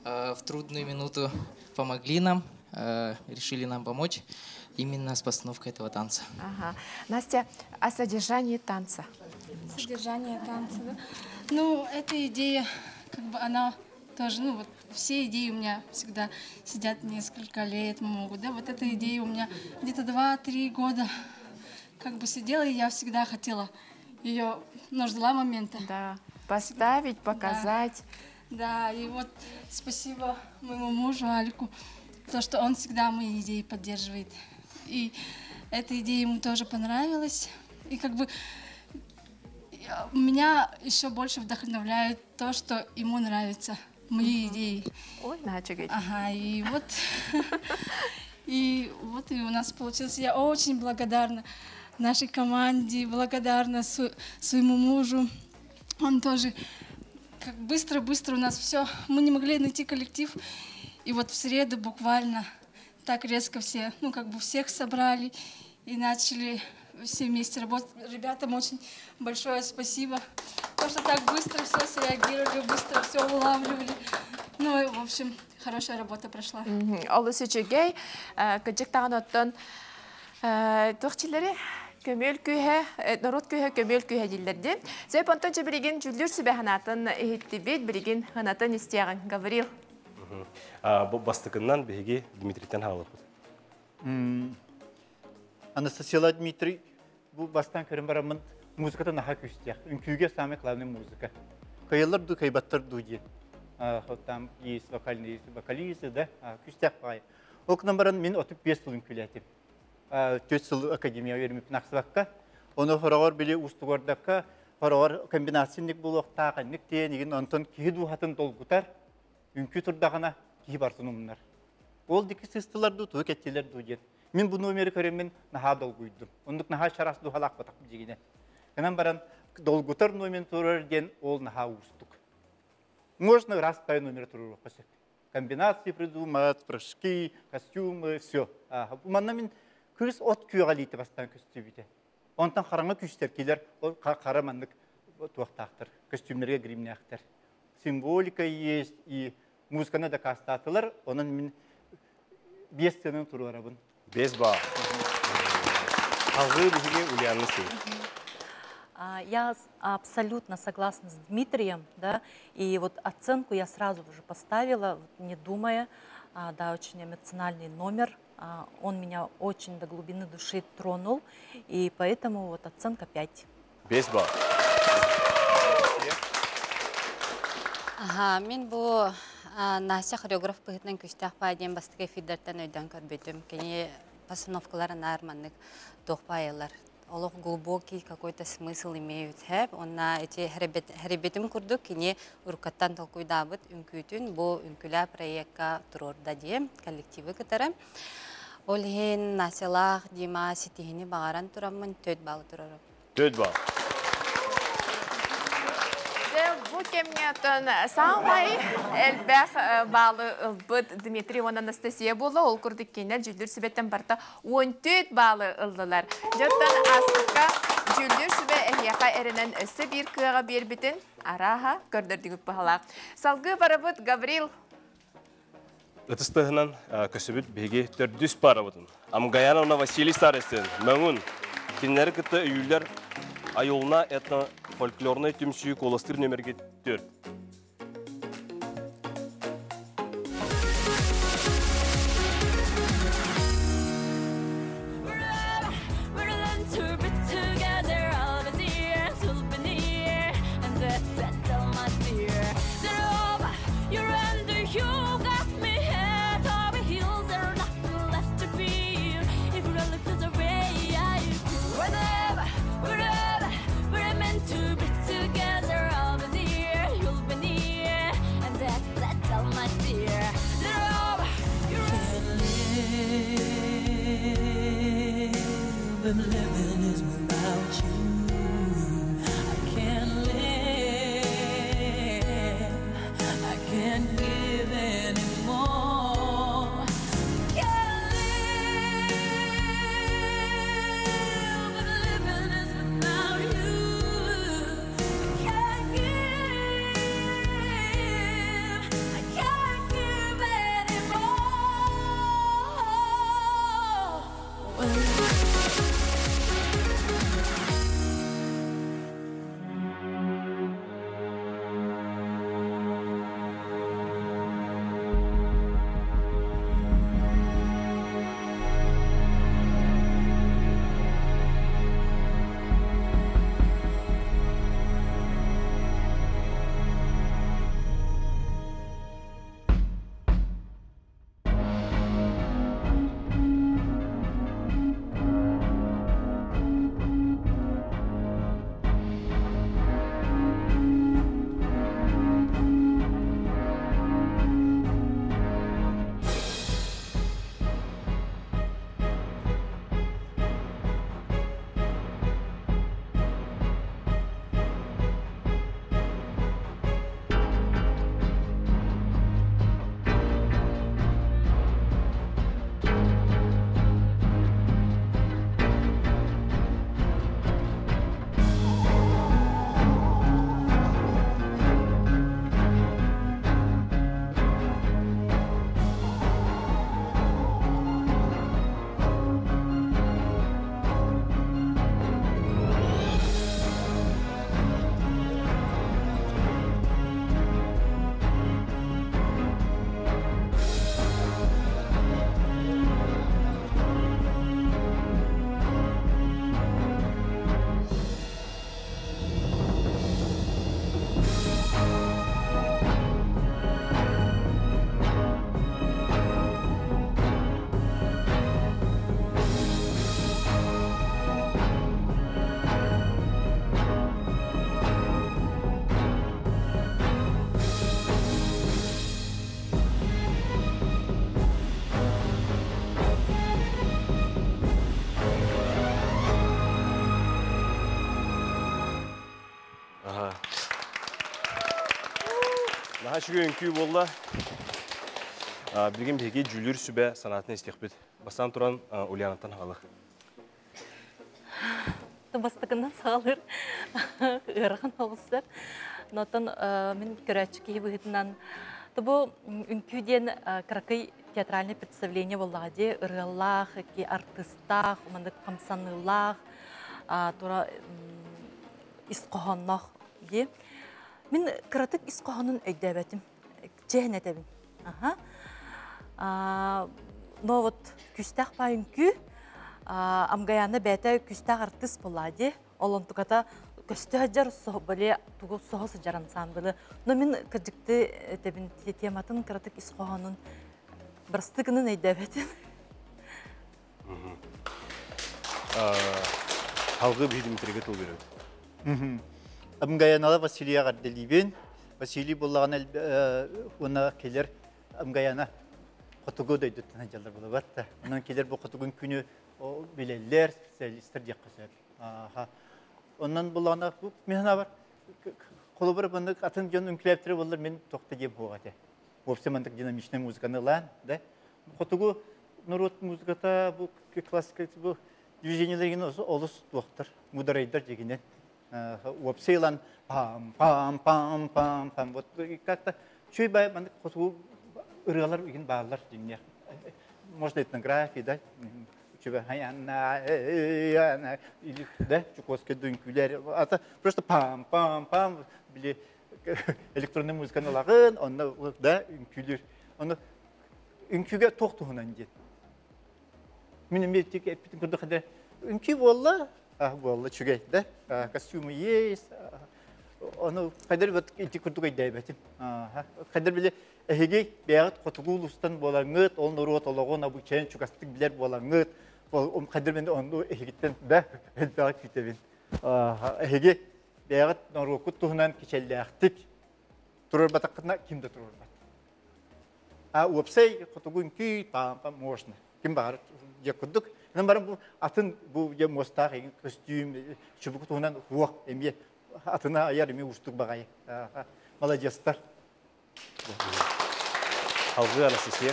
в трудную минуту помогли нам, решили нам помочь именно с постановкой этого танца. Ага. Настя, о содержании танца. Содержание танца, да? Ну, эта идея, как бы она Тоже, ну вот, все идеи у меня всегда сидят несколько лет могут, да, вот эта идея у меня где-то 2-3 года как бы сидела, и я всегда хотела ее, но ждала момента. Да, поставить, показать. Да, и вот спасибо моему мужу Алику, то, что он всегда мои идеи поддерживает. И эта идея ему тоже понравилась. И как бы меня еще больше вдохновляет то, что ему нравится, мои идеи. Ой, начали. Ага, и вот, и вот и у нас получилось. Я очень благодарна нашей команде, благодарна своему мужу. Он тоже как быстро-быстро у нас все. Мы не могли найти коллектив. И вот в среду буквально так резко все, ну как бы всех собрали и начали все вместе работать. Ребятам очень большое спасибо, то, что так быстро все среагировали, быстро все улавливали. Ну, и, в общем, хорошая работа прошла. Олус үчүгэй, кыдьык даҕаны оттон туох дииллэрий көмүөл күүһэ, норуот күүһэ көмүөл күүһэ дииллэр дии. Сөп онтон билигин дьүүллүүр сүбэ санаатын иһиттибит, билигин сыанатын истиэҕиҥ. Гаврил. Бу бастакынан биһиги Дмитрийтэн хаалыппыт. Анастасия Дмитрий бу бастан көрөн бараммын музыката наһаа күүстээх. Үҥкүүгэ самый главный музыка. Кыайаллар дуу, кыайбаттар дуу диэн. Там есть вокальные вокалисты, да, күүстээх баҕайы. Ол гынан баран мин 35 сыл үҥкүүлээтим. 4 сыл академия үөрэммиппин ахсыбакка. Ону хороҕор били уустугурдакка, хороҕор комбинацияник буолуохтаах, инник диэн игин онтон киһи дууһатын долгутар, үҥкүү турдаҕына киһи барытын умнар. Ол дики сыстылар дуу, тугу кэттилэр дуу диэн. Мин бу номери көрөммүн наһаа долгуйдум. Оннук наһаа чараас дууһалаах дьигинэ. Гынан баран долгутар номер турар диэн ол наһаа уустук. Можно раз по номер туруруохха сөп. Комбинации придумать, прыжки, костюмы, все. Манна мин кыыс от күөҕэлиити бастаан көстүүбүтэ. Онтон хараҥа күүстэр килер, ол хара маннык туохтаахтар, костюмнерге гримнээхтэр. Символика есть и музыканы дакаастаатылар, онон мин 5 сыананы туруорабын. 5 балл. Салгыы биһиги Ульяна Сей. Я абсолютно согласна с Дмитрием, да, и вот оценку я сразу уже поставила, не думая, да, очень эмоциональный номер, он меня очень до глубины души тронул, и поэтому вот оценка 5. 5 балл. Аха, мин бу Настя хореограф быһыытынан күүстээх баа диэн бастакы эфирдэртэн өйдөөн көрбүтүм. Кини постановкалара наар маннык туох баайалар. Олох глубокий какой-то смысл имеют. Хэп, онна эти хэрибетим курдук кини уруккаттан толкуйдаабыт үҥкүүтүн бу үҥкүлээ проекка туруорда дии коллективы кытары. Ол иһин Настялаах Дима ситиһини баҕаран тураммын 4 баллы туруорабын. 4 балл. Бу кэмҥэ оттон саамай элбэх баалы ылбыт Дмитрий уонна Анастасия буолла. Ол курдук кинилэр дьүүллүүр сүбэттэн барыта 14 баалы ыллылар. Дьоттон ааспыкка дьүүллүүр сүбэ эһиэхэ эрэнэн өссө биир кыаҕа биэрбитин арааһа көрдөрдүгүт быһалаах. Салгыы барабыт Гаврил. Ытыс тыаһынан көрсөбүт биһиги төрдүс парабытын. Амгаяновна Василий Старостин, Мөҥүн. Кинилэри кытта өйүүллэр Айылна этно фольклорнай түмсүү куоластыыр нөмерге 4. We're meant to be together all the years will be near, and that's settle my dear. That you're under, you got me head over heels, there's nothing left to fear. If you really feel the way I feel, whenever, wherever, we're meant to be together all the year, you'll be near, and that's settle my dear. That you're Can't live if living is without you. I can't live, I can't give anymore. Can't live if living is without you. I can't give, I can't give anymore. Наһаа үчүгэй үҥкүү буолла. Билигин биһиги дьүүллүүр сүбэ санаатын истиэхпит. Бастаан туран Ульянаттан хаалыах. Бастакынан саҕалыыр ыарахан оҕустар. Онтон мин көрөөччү киһи быһыытынан бу үҥкүү диэн кыракый театральное представление буоллаҕа дии ырыалаах, артыыстаах, маннык хамсаныылаах, тура ис хоһоонноох дии. Мин кыратык ис хоһоонун өйдөөбөтүм. Чээн этэбин. Аха. Но вот күстээх баа үҥкүү Амгаяна бэйэтэ күстээх артыыс буоллаа дии. Ол онтуката көстө сылдьар, били тугу соһо сылдьар ансамблы. Но мин кырдьыкты этэбин тематын кыратык ис хоһоонун бырастыгынан өйдөөбөтүм. Халгы биһи Дмитрийгэ тыл беребит. Амгаянала Василия Гарделибин. Василий буллаҕына уонна келер Амгаяна хотугу дойдуттан сылдьаллар булабат да. Онон келер бу хотугун күнү билэллэр, специалисттар диэххэ сөп. Онон буллаҕына мин санаабар холобура маннык атын дьон үҥкүлээптэрэ буоллар мин тохто диэм суоҕа этэ. Вовсе маннык динамичнай музыканы ылаан, да. Хотугу норуот музыката бу классика бу движениелэрин олус туохтар, мударайдар дьигинэн. Уопсай ылан пам пам пам пам пам вот как-то чүй бай маннык хотугу ырыалар игин бааллар дьиҥнээх. Можно этнография, да, или да, Чукотскай дүҥкүүлэр. Ата просто пам пам пам били электронный музыканы ылаҕын, онно да үҥкүүлүүр. Ону үҥкүүгэ туох туһунан диэн. Мин эмиэ эппитим курдук хадэ үҥкүү буолла, буолла үчүгэй да, костюмы есть, ону хайдар вот ити курдук өйдөөбөтүм. Хайдар били эһиги бэйэҕит хотугу улуустан буолаҥҥыт, ол норуот олоҕун обычайын чугастык билэр буолаҥҥыт, хайдар мен ону эһигиттэн да элбэҕи күүтэбин. Эһиги бэйэҕит норуоккут туһунан кичэллээхтик туруорбатаххытына ким да туруорбат. А уопсай хотугу үҥкүү паампа можно. Ким баҕар дьэ курдук. Онон баран бу атын бу дьэ муостаах көстүүм чубуку туһунан хуох эмиэ атына айар эмиэ уустук баҕайы. Молодецтар. Алгыы Анастасия.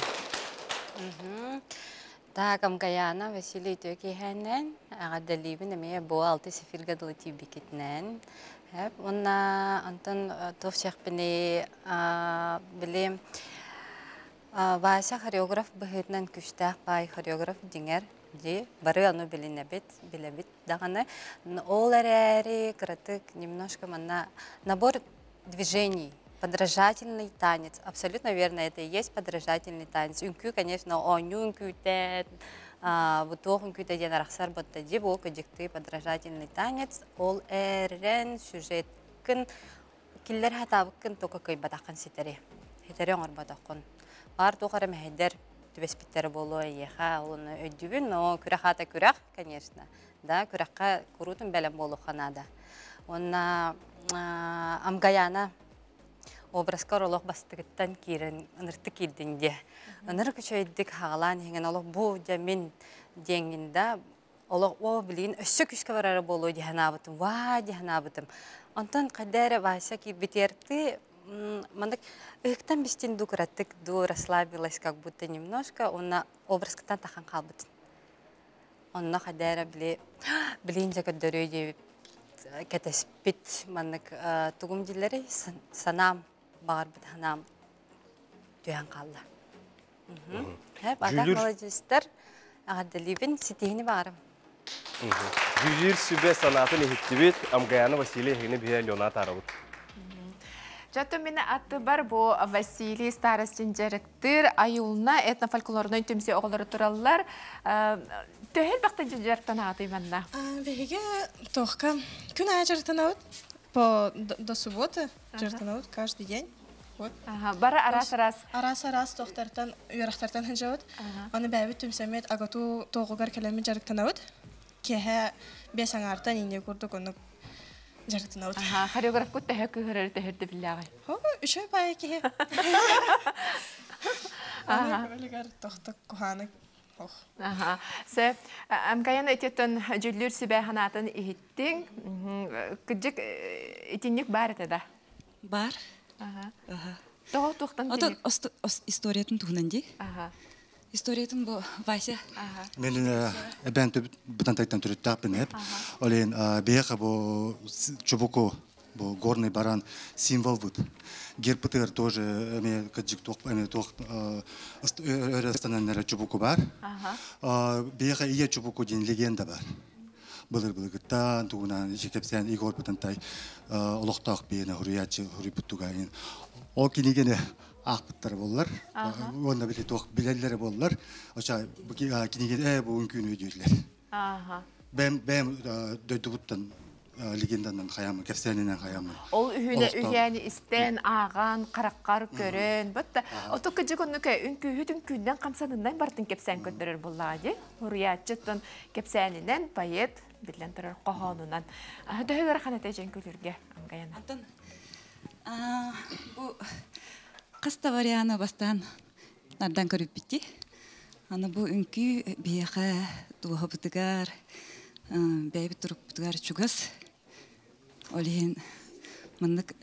Так, Амгаяна Василий Төкиһэнэн, эҕэрдэлиибин эмиэ бу алты эфиргэ дылы тиийбиккитинэн. Уонна онтон туох сиэхпиний били Вася хореограф быһыытынан күүстээх баай хореограф дьиҥэр дии бары ону билинэбит, билэбит даҕаны. Ол эрээри кыратык немножко манна набор движений подражательный танец. Абсолютно верно, это и есть подражательный танец. Үҥкүү, конечно, оонньуу үҥкүүтэ, бу туох үҥкүүтэ диэн арахсар ботта дии, бу кыдьыктыы подражательный танец. Ол эрэн сюжеткын киллэр хатаабыккын только кыйбатаххын ситэри. Ситэри оҥорботоххун. Баар туох эрэ мэһэйдэр түбэспиттэрэ буолуо эйиэхэ, ол ону өйдүүбүн, но күрэх аата күрэх, конечно. Да, күрэххэ куруутун бэлэм буолуохха наада. Уонна Амгаяна образкар олох бастыгыттан киирэн ыныртык киирдин диэ. Ынырык үчүгэйдик хаҕалаан иһиҥин олох бу дьэ мин диэҥҥин да олох о билигин өссө күүскэ барара буолуо дии санаабытым ваа дии санаабытым. Онтон хайда эрэ Вася киирбитигэр ты маннык ыһыктан бистин ду кыратык ду расслабилась как будто немножко уонна образкыттан тахан хаалбытын. Онно хайда эрэ били билин дьэ көрдөрүө диэбит кэтэспит маннык тугум дииллэрий санаам баҕарбыт санаам түһэн хаалла. Атах маладьыыстар эҕэрдэлиибин ситиһини баҕарым. Дьүүлүүр сүбэ санаатын иһиттибит. Амгаяна Василий эһигини биһи Алена атаарабыт. Жаттым мин аттыбар бу Василий Старостин дьарыктыыр Айулна этнофольклорнай түмсүү оҕолоро тураллар. Төһө элбэхтэн дьарыктанаатый манна? Биһиги туохка күн аайы дьарыктанабыт. По до субботы дьарыктанабыт каждый день. Вот. Ага, бары араас-араас. Араас-араас туохтартан, үөрэхтэртэн сылдьабыт. Аны бэйэбит түмсэммит АГАТУ туоҕугар кэлэммит дьарыктанабыт. Киэһэ биэс аҥаартан инньэ курдук оннук дьарыктанабыт. Аха, хореографкут төһө кыыһырар төһөрдө биллээҕий? О, үчүгэй баайы киһи. Аны көмөлүгэр тохток куһааны ох. Аха. Сэ, Амкаян этиттэн дьүллүүр сүбэ ханаатын иһиттиҥ. Кыдьык итинник баар этэ да? Бар. Аха. Аха. Тоҕо туохтан Отон историятын туһунан ди. Историятын бу Вася. Мен эбэн бытантайтан төрүттааппын эп. Олен бэйэхэ бу чубуку бу горный баран символ бут. Гербытыгар тоже эме кыджик туох эме туох өрөстананнара чубуку бар. Бэйэхэ ие чубуку диэн легенда бар. Былыр былыргыттан тугунан ичи кэпсээн Игорь Бытантай олохтоох биэне хуруйааччы хуруйбуттуга ол кинигени аахпыттар боллар. Уонна били туох билеллere боллар. Оча бу киниге бу күнү өйдүүллэр. Бэм бэм дойдубуттан легенданан хаямы, кэпсээнинэн хаямы. Ол үһүнэ үһэни истен ааҕан, хараккар көрөн, бытта. Ото кыжык оннука үҥкүүһүт үҥкүүннэн хамсаныннан бартын кэпсээн көрдөрөр буллаҕа ди. Хуруйааччыттан кэпсээнинэн поэт биллэн турар хоһоонунан. Дөһөгөр ханате жен күлүрге ангаяна. Антон бу хаста варианы бастан нардан көрүппитти. Аны бу үҥкүү биэхэ туоһабытыгар, бэйбит турукпутугар чугас. Олиһин маннык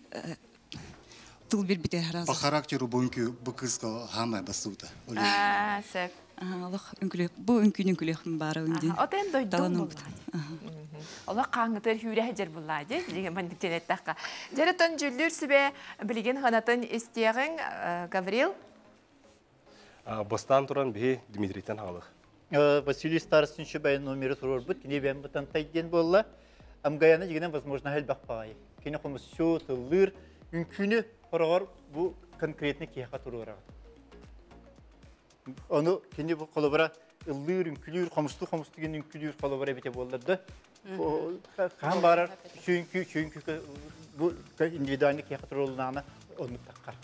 тыл билбите По характеру бу үҥкүү бу кыска хамай басута. Сөп. Олох үҥкүлүк бу үҥкүүнү үҥкүлүөхпүн баара үндин. Отен дойдум буллаа. Олох қаңытыр хүрэ жер буллаа ди. Деген мандык женеттаққа. Жарытын жүллүр сүбе билген ханатын истиягын Гаврил. Бастан туран биһи Дмитрийтен хаалых. Василий Старостин бәйін номері турор бут, кини бәйін бұтан тайден болла. Амгаяны жигенен возможно хәл бақпағай. Кини қомысшы, тыллыр, үңкүні хорогор бу конкретный кияха турор. Оны кини бу колобара ыллыр, үңкүлүр, хомусту хомусту ген үңкүлүр колобара бите болларды. Хан барар, чүнкү, чүнкү бу индивидуальный кияха туролунана оны таққар.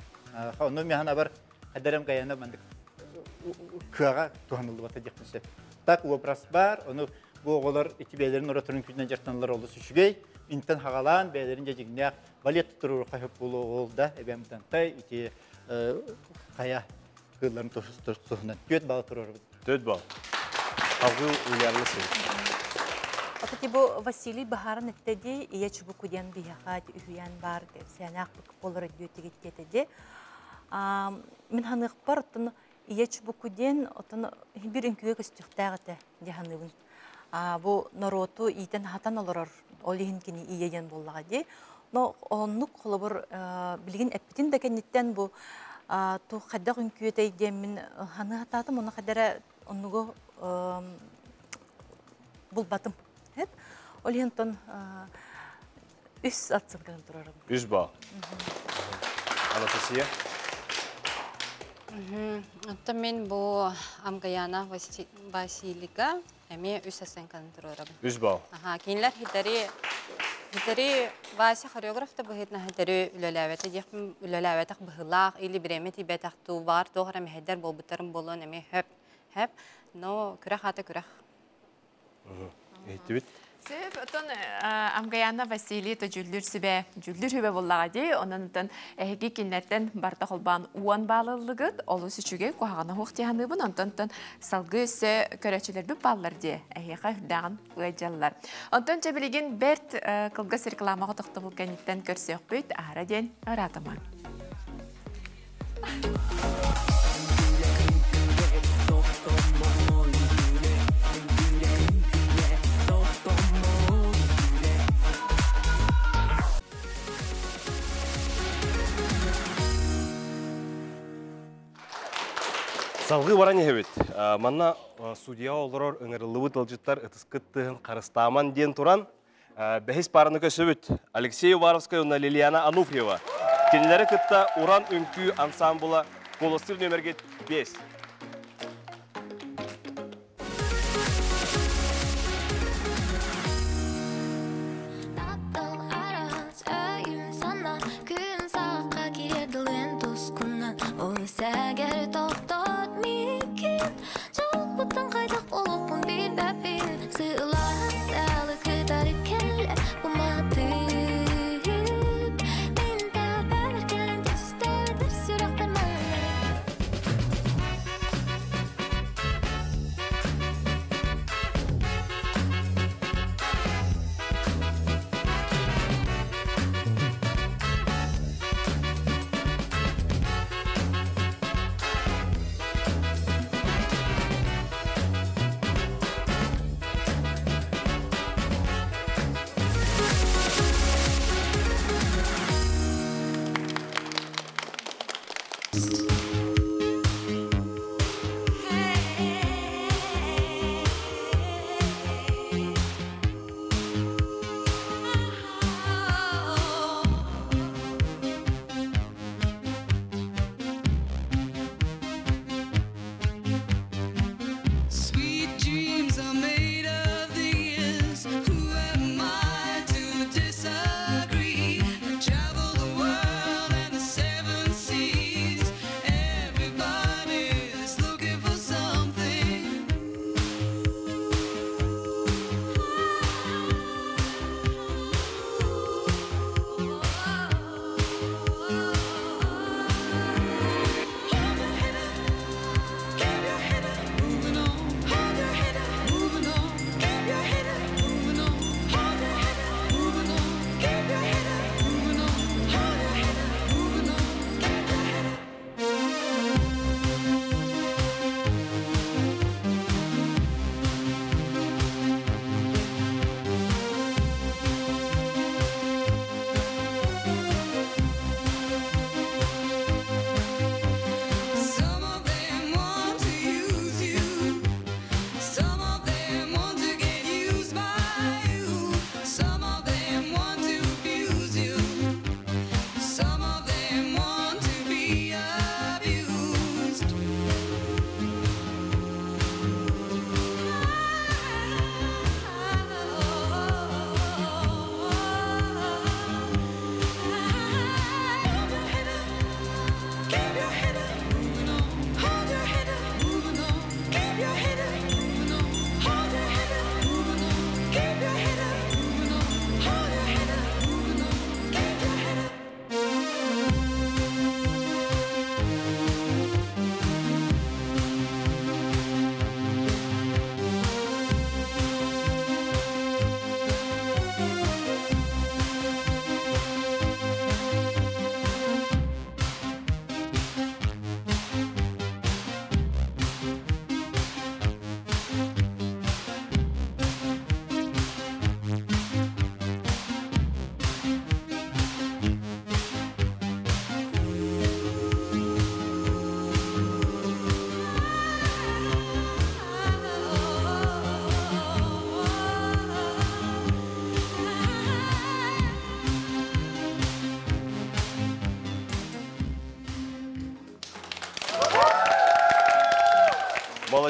Оны механ абар хадарам гаяна мандык кыага туханылыбата дияқпын. Так образ бар, оны бу оголор ити бээлерин ораторун күнүнөн жартаналар олу сүшүгей, интен хагалаан бээлерин жажигнях балет турур кайып болу ол да эбемтантай ити кая кылларын тосунан төт бал турур. Төт бал. Алгы уйларны сен. Отати бу Василий Бахарын эттеди, ия чубуку диэн бияхат үһүйэн бар деп, сәнәк болор өдүөтигиттетеди. Мин ханык бар отон ия чубуку диэн отон бир үҥкүгө көстүхтээҕите диханыбын. Бу народу итен хатан олорор, ол иһин кини ия диэн боллаҕа ди. Но оннук холобур билигин эппитин да кэнниттэн бу ту хаддах үҥкүөтэй диэммин ханы хатаатым, оны хадара оннугу булбатым. Хеп. Ол иһин тон үс атсын турарым. Үс бал. Анастасия. Оттон мен бу Амгаяна Василика эми үс оценканы турарым. Үс бал. Аха, кинилер хитари хитари Вася хореограф та быһытна хитари үлэлээбэтэ диэхпин үлэлээбэтэх быһылаах или биреме тибэтэх туу бар туох эрэ мэһэйдэр буолбуттарын буолуон эми хөп хөп но күрэх ата күрэх. Эйттибит. Сөп, отон Амгаяна Василий то жүллүр сүбе, жүллүр хүбе боллаға ди, онан отон эһиги киннеттен барта холбан уан балылыгыт, олу сүчүге куһаҕана хуох тиһаныыбын, онтон тон салгы өссө көрөчүлөрбүт баллар ди, эһиэхэ үрдээҕин ыадьаллар. Онтон чэбилигин Берт кылгас рекламаға тохтобул кэнниттен көрсөкпүт, аара диэн ыраатаман. Салгы баран ехебит. Манна судья олорор ыңырылыбыт ылжыттар ытыскыт қарыстаман ден туран бәхис параны көсөбүт. Алексей Уваровская уна Лилиана Ануфриева. Кенилери кытта Уран үңкүү ансамбла колостив нөмерге 5. Таптал арас өйүм сана күн саққа киреділен тускунан ой сәгер тоқтот мекен жолбуттан қайдақ болуппун билбеппин сыйлас далы кытары келе буматып мен табар келен түстөдүр сүрөктөр маңы.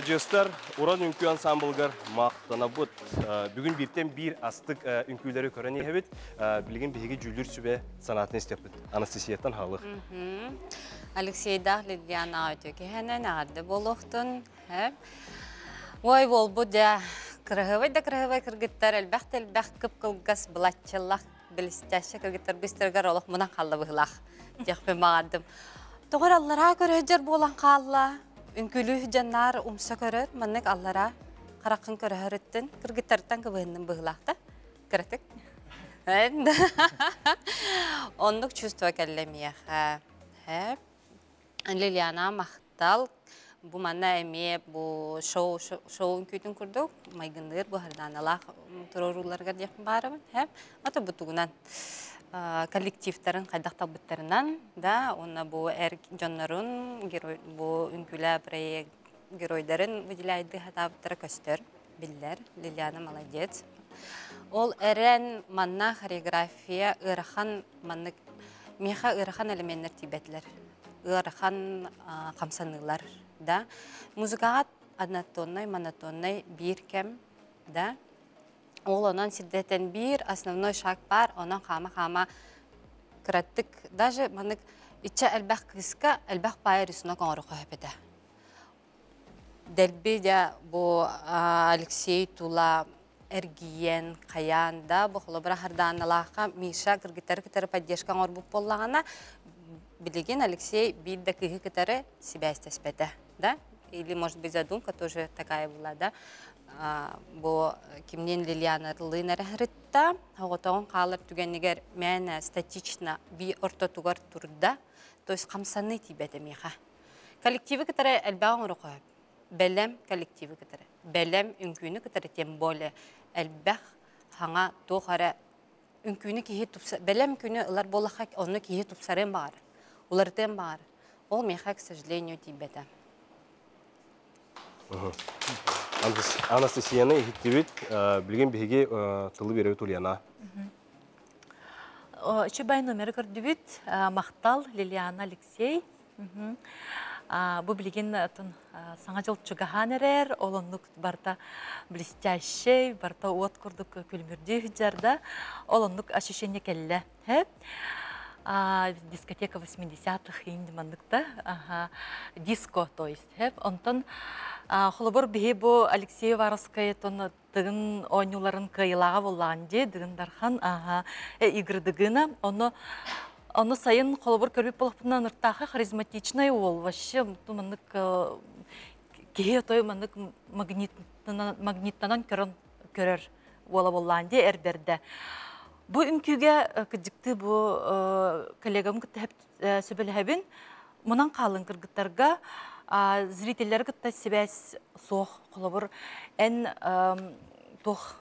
Маладьыастар, Уран үҥкүү ансамблыгар махтанабыт. Бүгүн бииртэн биир астык үҥкүүлэри көрөн иһэбит. Билигин биһиги дьүүллүүр сүбэ санаатын истиэхпит. Анастасияттан хаалыах. Алексейдаах Лилиана үтүө киһинэн эҕэрдэ буолуохтун. Ой, буолбут дьэ. Кыраһыабай да кыраһыабай кыргыттар, элбэх да элбэх кып-кылгас былаччылах блестяще кыргыттар быстарыгар олох мунан хаалла быһыылаах диэхпин баҕардым. Тоҕо эрэ аллараа көрөһүдьэр буолан хаалла. Үҥкүүлүү дьаннаар умса көрөр, маннык аллараа хараххын көрөһөрүттэн кыргыттартан кыбыһынным быһыылаах да кыратык. Оннук чувство кэллэ миэхэ. Лилиана махтал. Бу манна эмиэ бу шоу шоу үҥкүүтүн курдук майгынныыр бу Харданалаах туруорууларыгар диэхпин баарабын. Ата бу тугунан коллективтарын хайдах талбыттарынан да уонна бу эр дьоннорун герой бу үҥкүүлээ проект геройдарын выделяйдыы хатаабыттара көстөр биллэр. Лилиана молодец. Ол эрэн манна хореография ыарахан маннык миэхэ ыарахан элеменнэр тиийбэтилэр. Ыарахан хамсаныылар да. Музыкаҕа однотоннай, монотоннай биир кэм да. Ол онон сирдэтэн биир основной шаг баар, онон хаама-хаама кыраттык даже маннык иччэ элбэх кыыска элбэх паайа рисунок оҥоруохха сөп этэ. Дэлби дьэ бу Алексей тула эргийэн, хайаан да бу холобура Хардааналаахха Миша кыргыттары кытары поддержка оҥорбут буоллаҕына, билигин Алексей биир да кыыһы кытары сибээстэспэтэ, да? Или, может быть, задумка тоже такая была, да? Бу кимниин Лилианарлыын эрэ сырытта, оҕотоҕун хаалар түгэнигэр мээнэ статично би ортотугар турда, то есть хамсаныы тиийбэтэ миэхэ. Коллективы кытары элбэҕи оҥоруохха сөп. Бэлэм коллективы кытары. Бэлэм үҥкүүнү кытары тем более элбэх хаҥа туох эрэ үҥкүүнү киһи тупса бэлэм күнү ылар буоллахха онно киһи тупсарыан баҕарар, уларытыан баҕарар. Ол миэхэ, к сожалению, тиийбэтэ. Анастасияны иһиттибит. Билигин биһиги тылы биэрэбит Ульяна. Үчүгэй номеры көрдүбүт. Махтал, Лилиана, Алексей. Бу билигин саҥа дьыл чугаһаан эрэр, ол оннук барыта блестящий, барыта уот курдук күлүмүрдүү сылдьар да, ол оннук ощущение кэллэ. Дискотека 80-х иин маннык да, диско, то есть. Онтон холобур биһи бу Алексей Уваровскай Тыгын оонньууларын кыайыылааҕа буоллаҕын дии, Дыгын Дархан, аха, игры Дыгына. Ону ону сайын холобур көрбүт болохпунан ыныртаахы харизматичный уол вообще маннык киһи отой маннык магниттанан көрөн көрөр уола буоллаан дии эр бэрдэ. Бу үҥкүүгэ кырдьыктыы бу коллегам кытта сөбөлөһөбүн. Мунан хаалын кыргыттарга зрителлэри кытта сибээс суох. Холобур, эн туох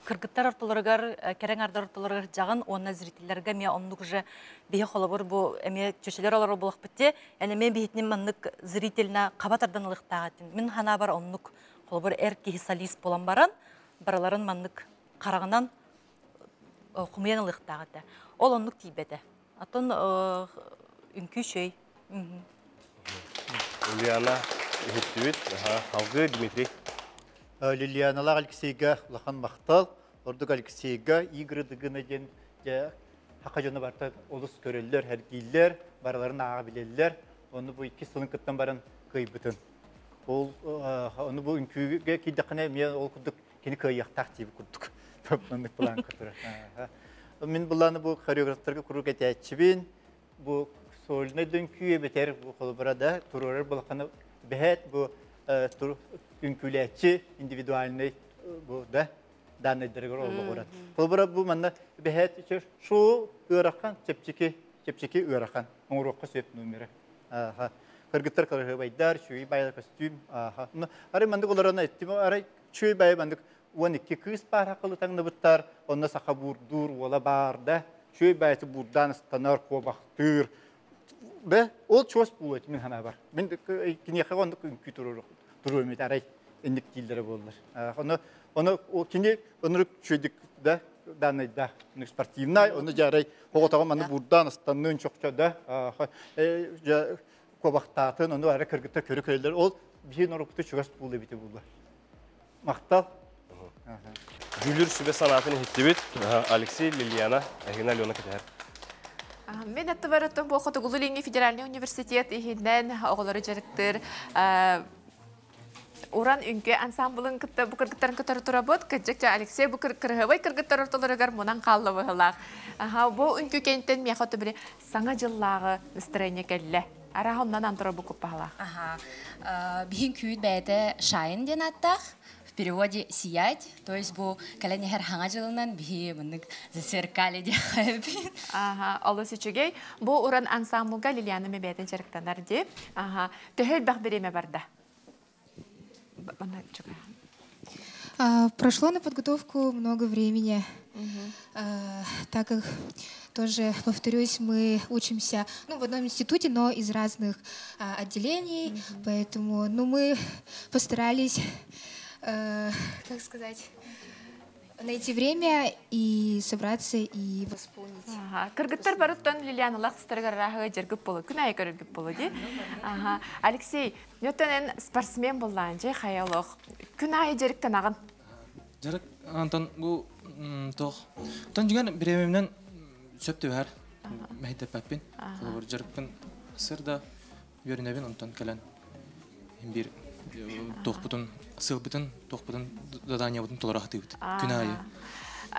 кыргыттар ортолоругар, кэрэҥ ардар ортолоругар дьаҕын уонна зрителлэргэ эмиэ оннук уже биһи холобур бу эмиэ чөчөлөр олорор буолахпыт дии, эн эмиэ биһитинин маннык зрительна хаба тардан ылыахтаах этин. Мин ханаабар оннук холобур эр киһи солист буолан баран барыларын маннык хараҕынан хомуйан ылыахтаах этэ. Ол оннук тиийбэтэ. Атын үҥкүү үчүгэй. Ульяна иһиттибит. Алгыы Дмитрий. Лилианалаах Алексейга улахан махтал. Ордук Алексейга игры Дыгына диэн дьэ хака дьоно барыта олус көрөллөр, эргииллэр, барыларын ааҕа билэллэр. Ону бу иккис сылын кыттан баран кыайбытын. Ол ону бу үҥкүүгэ киирдэххинэ эмиэ ол курдук кини кыайыахтаах диэбит курдук маннык план турар. Мин былааны бу хореографтарга куруук этээччибин. Бу сольнай үҥкүү эбэтэр бу холобура да туруорар балаханы бэһэт бу үҥкүүлээччи индивидуальный бу да данныйдарыгар олоҕурар. Холобура бу манна бэһэт шоу ыарахан чэпчэки чэпчэки ыарахан оҥоруохха сөп номера. Кыргыттар кырыһыбайдар, чүүй байар костюм. Арай маннык олорон эттим, арай Чүөй бай маннык 12 кыыс баар хакылы таҥныбыттар, онно саха буурдуур уола баар да, чүөй байты буурдаан ыстанар, куобахтыыр. Бе, ол чуос буолуо мин санаабар. Мин киниэхэ оннук үҥкүү туруом этэ арай инник дииллэрэ буоллар. Ону ону кини оннук чүөйдүк да данныйдаах спортивнай, ону дьаарай оҕотоҕо маны буурдаан ыстанныын чохчо да куобахтаатын, ону ара кыргыттар көрө көрөллөр. Ол Биһи норуоппуту чугас буолуо эбитэ буолла. Махтал. Дьүүлүр сүбэ санаатын иһиттибит. Алексей, Лилияна, эһигини Алена кэтэһэр. Мен аттыбарыттан бу Хотугулуу-Илиҥҥи федеральный университет иһинэн оҕолору дьарыктыыр Уран үҥкүү ансамблын кытта бу кыргыттарын кытары турабыт. Кырдьык Алексей бу кырыһыбай кыргыттар ортолоругар мунан хаалла быһылаах. Бу үҥкүү кэнниттэн миэхэ ото били саҥа дьыллааҕы настроение кэллэ. Араха оннан антыра бу куппаһалаах. Аха. Биһин күүт бэйэтэ Шайн диэн ааттаах. В переводе «сиять», то есть бу кэлэн иһэр хаҥа дьылынан биһи мыннык зацеркали диэххэ. Аха, олус үчүгэй. Бу уран ансамблга Лилиана бэйэтин дьарыктанар дии. Аха, төһө элбэх бириэмэ барда? Прошло на подготовку много времени, так как, тоже повторюсь, мы учимся, ну, в одном институте, но из разных отделений, поэтому, ну, мы постарались, как сказать, найти время и собраться и восполнить. Кыргыттар барыттан Лилиана лахстарыгар рахыга жергіп болу, күн айы көрүргүп болу ди. Ага. Алексей, нөттен спортсмен боллаан же хаялох. Күн айы жериктен ағын. Жарык Антон бу тох. Тон жиган биремимнен сөп төбөр. Мәйтеп паппин. Холобур жарыкпын сырда үйөрүнөбүн онтон кэлэн бир тохпутун сылбытын тохпутун заданиябытын толоро хатыыбыт. Күн айы.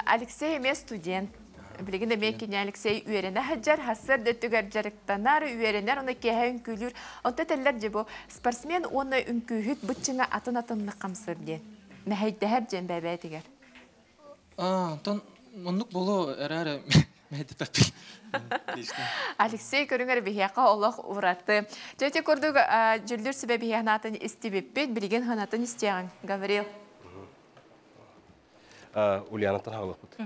Алексей эме студент. Билигин эме кине Алексей үйренэ хаджар, хассар дөттүгэр жарыктанар, үйренер, оны кеһэ үҥкүүлүүр. Онто этэллэр же бу спортсмен уонна үҥкүүһүт быччыҥа атын атыннык хамсыр диэн. Мэһэйдэһэр диэн бэбээтигэр. Антон оннук боло эрээри Алексей көрүҥэр биһиэхэ олох ураты. Дьэ курдук дьүллүр сүбэ биһиэхнаатын истибиппит, билигин ханатын истиэҕиҥ, Гаврил. Ульянаттан хаалыахпыт.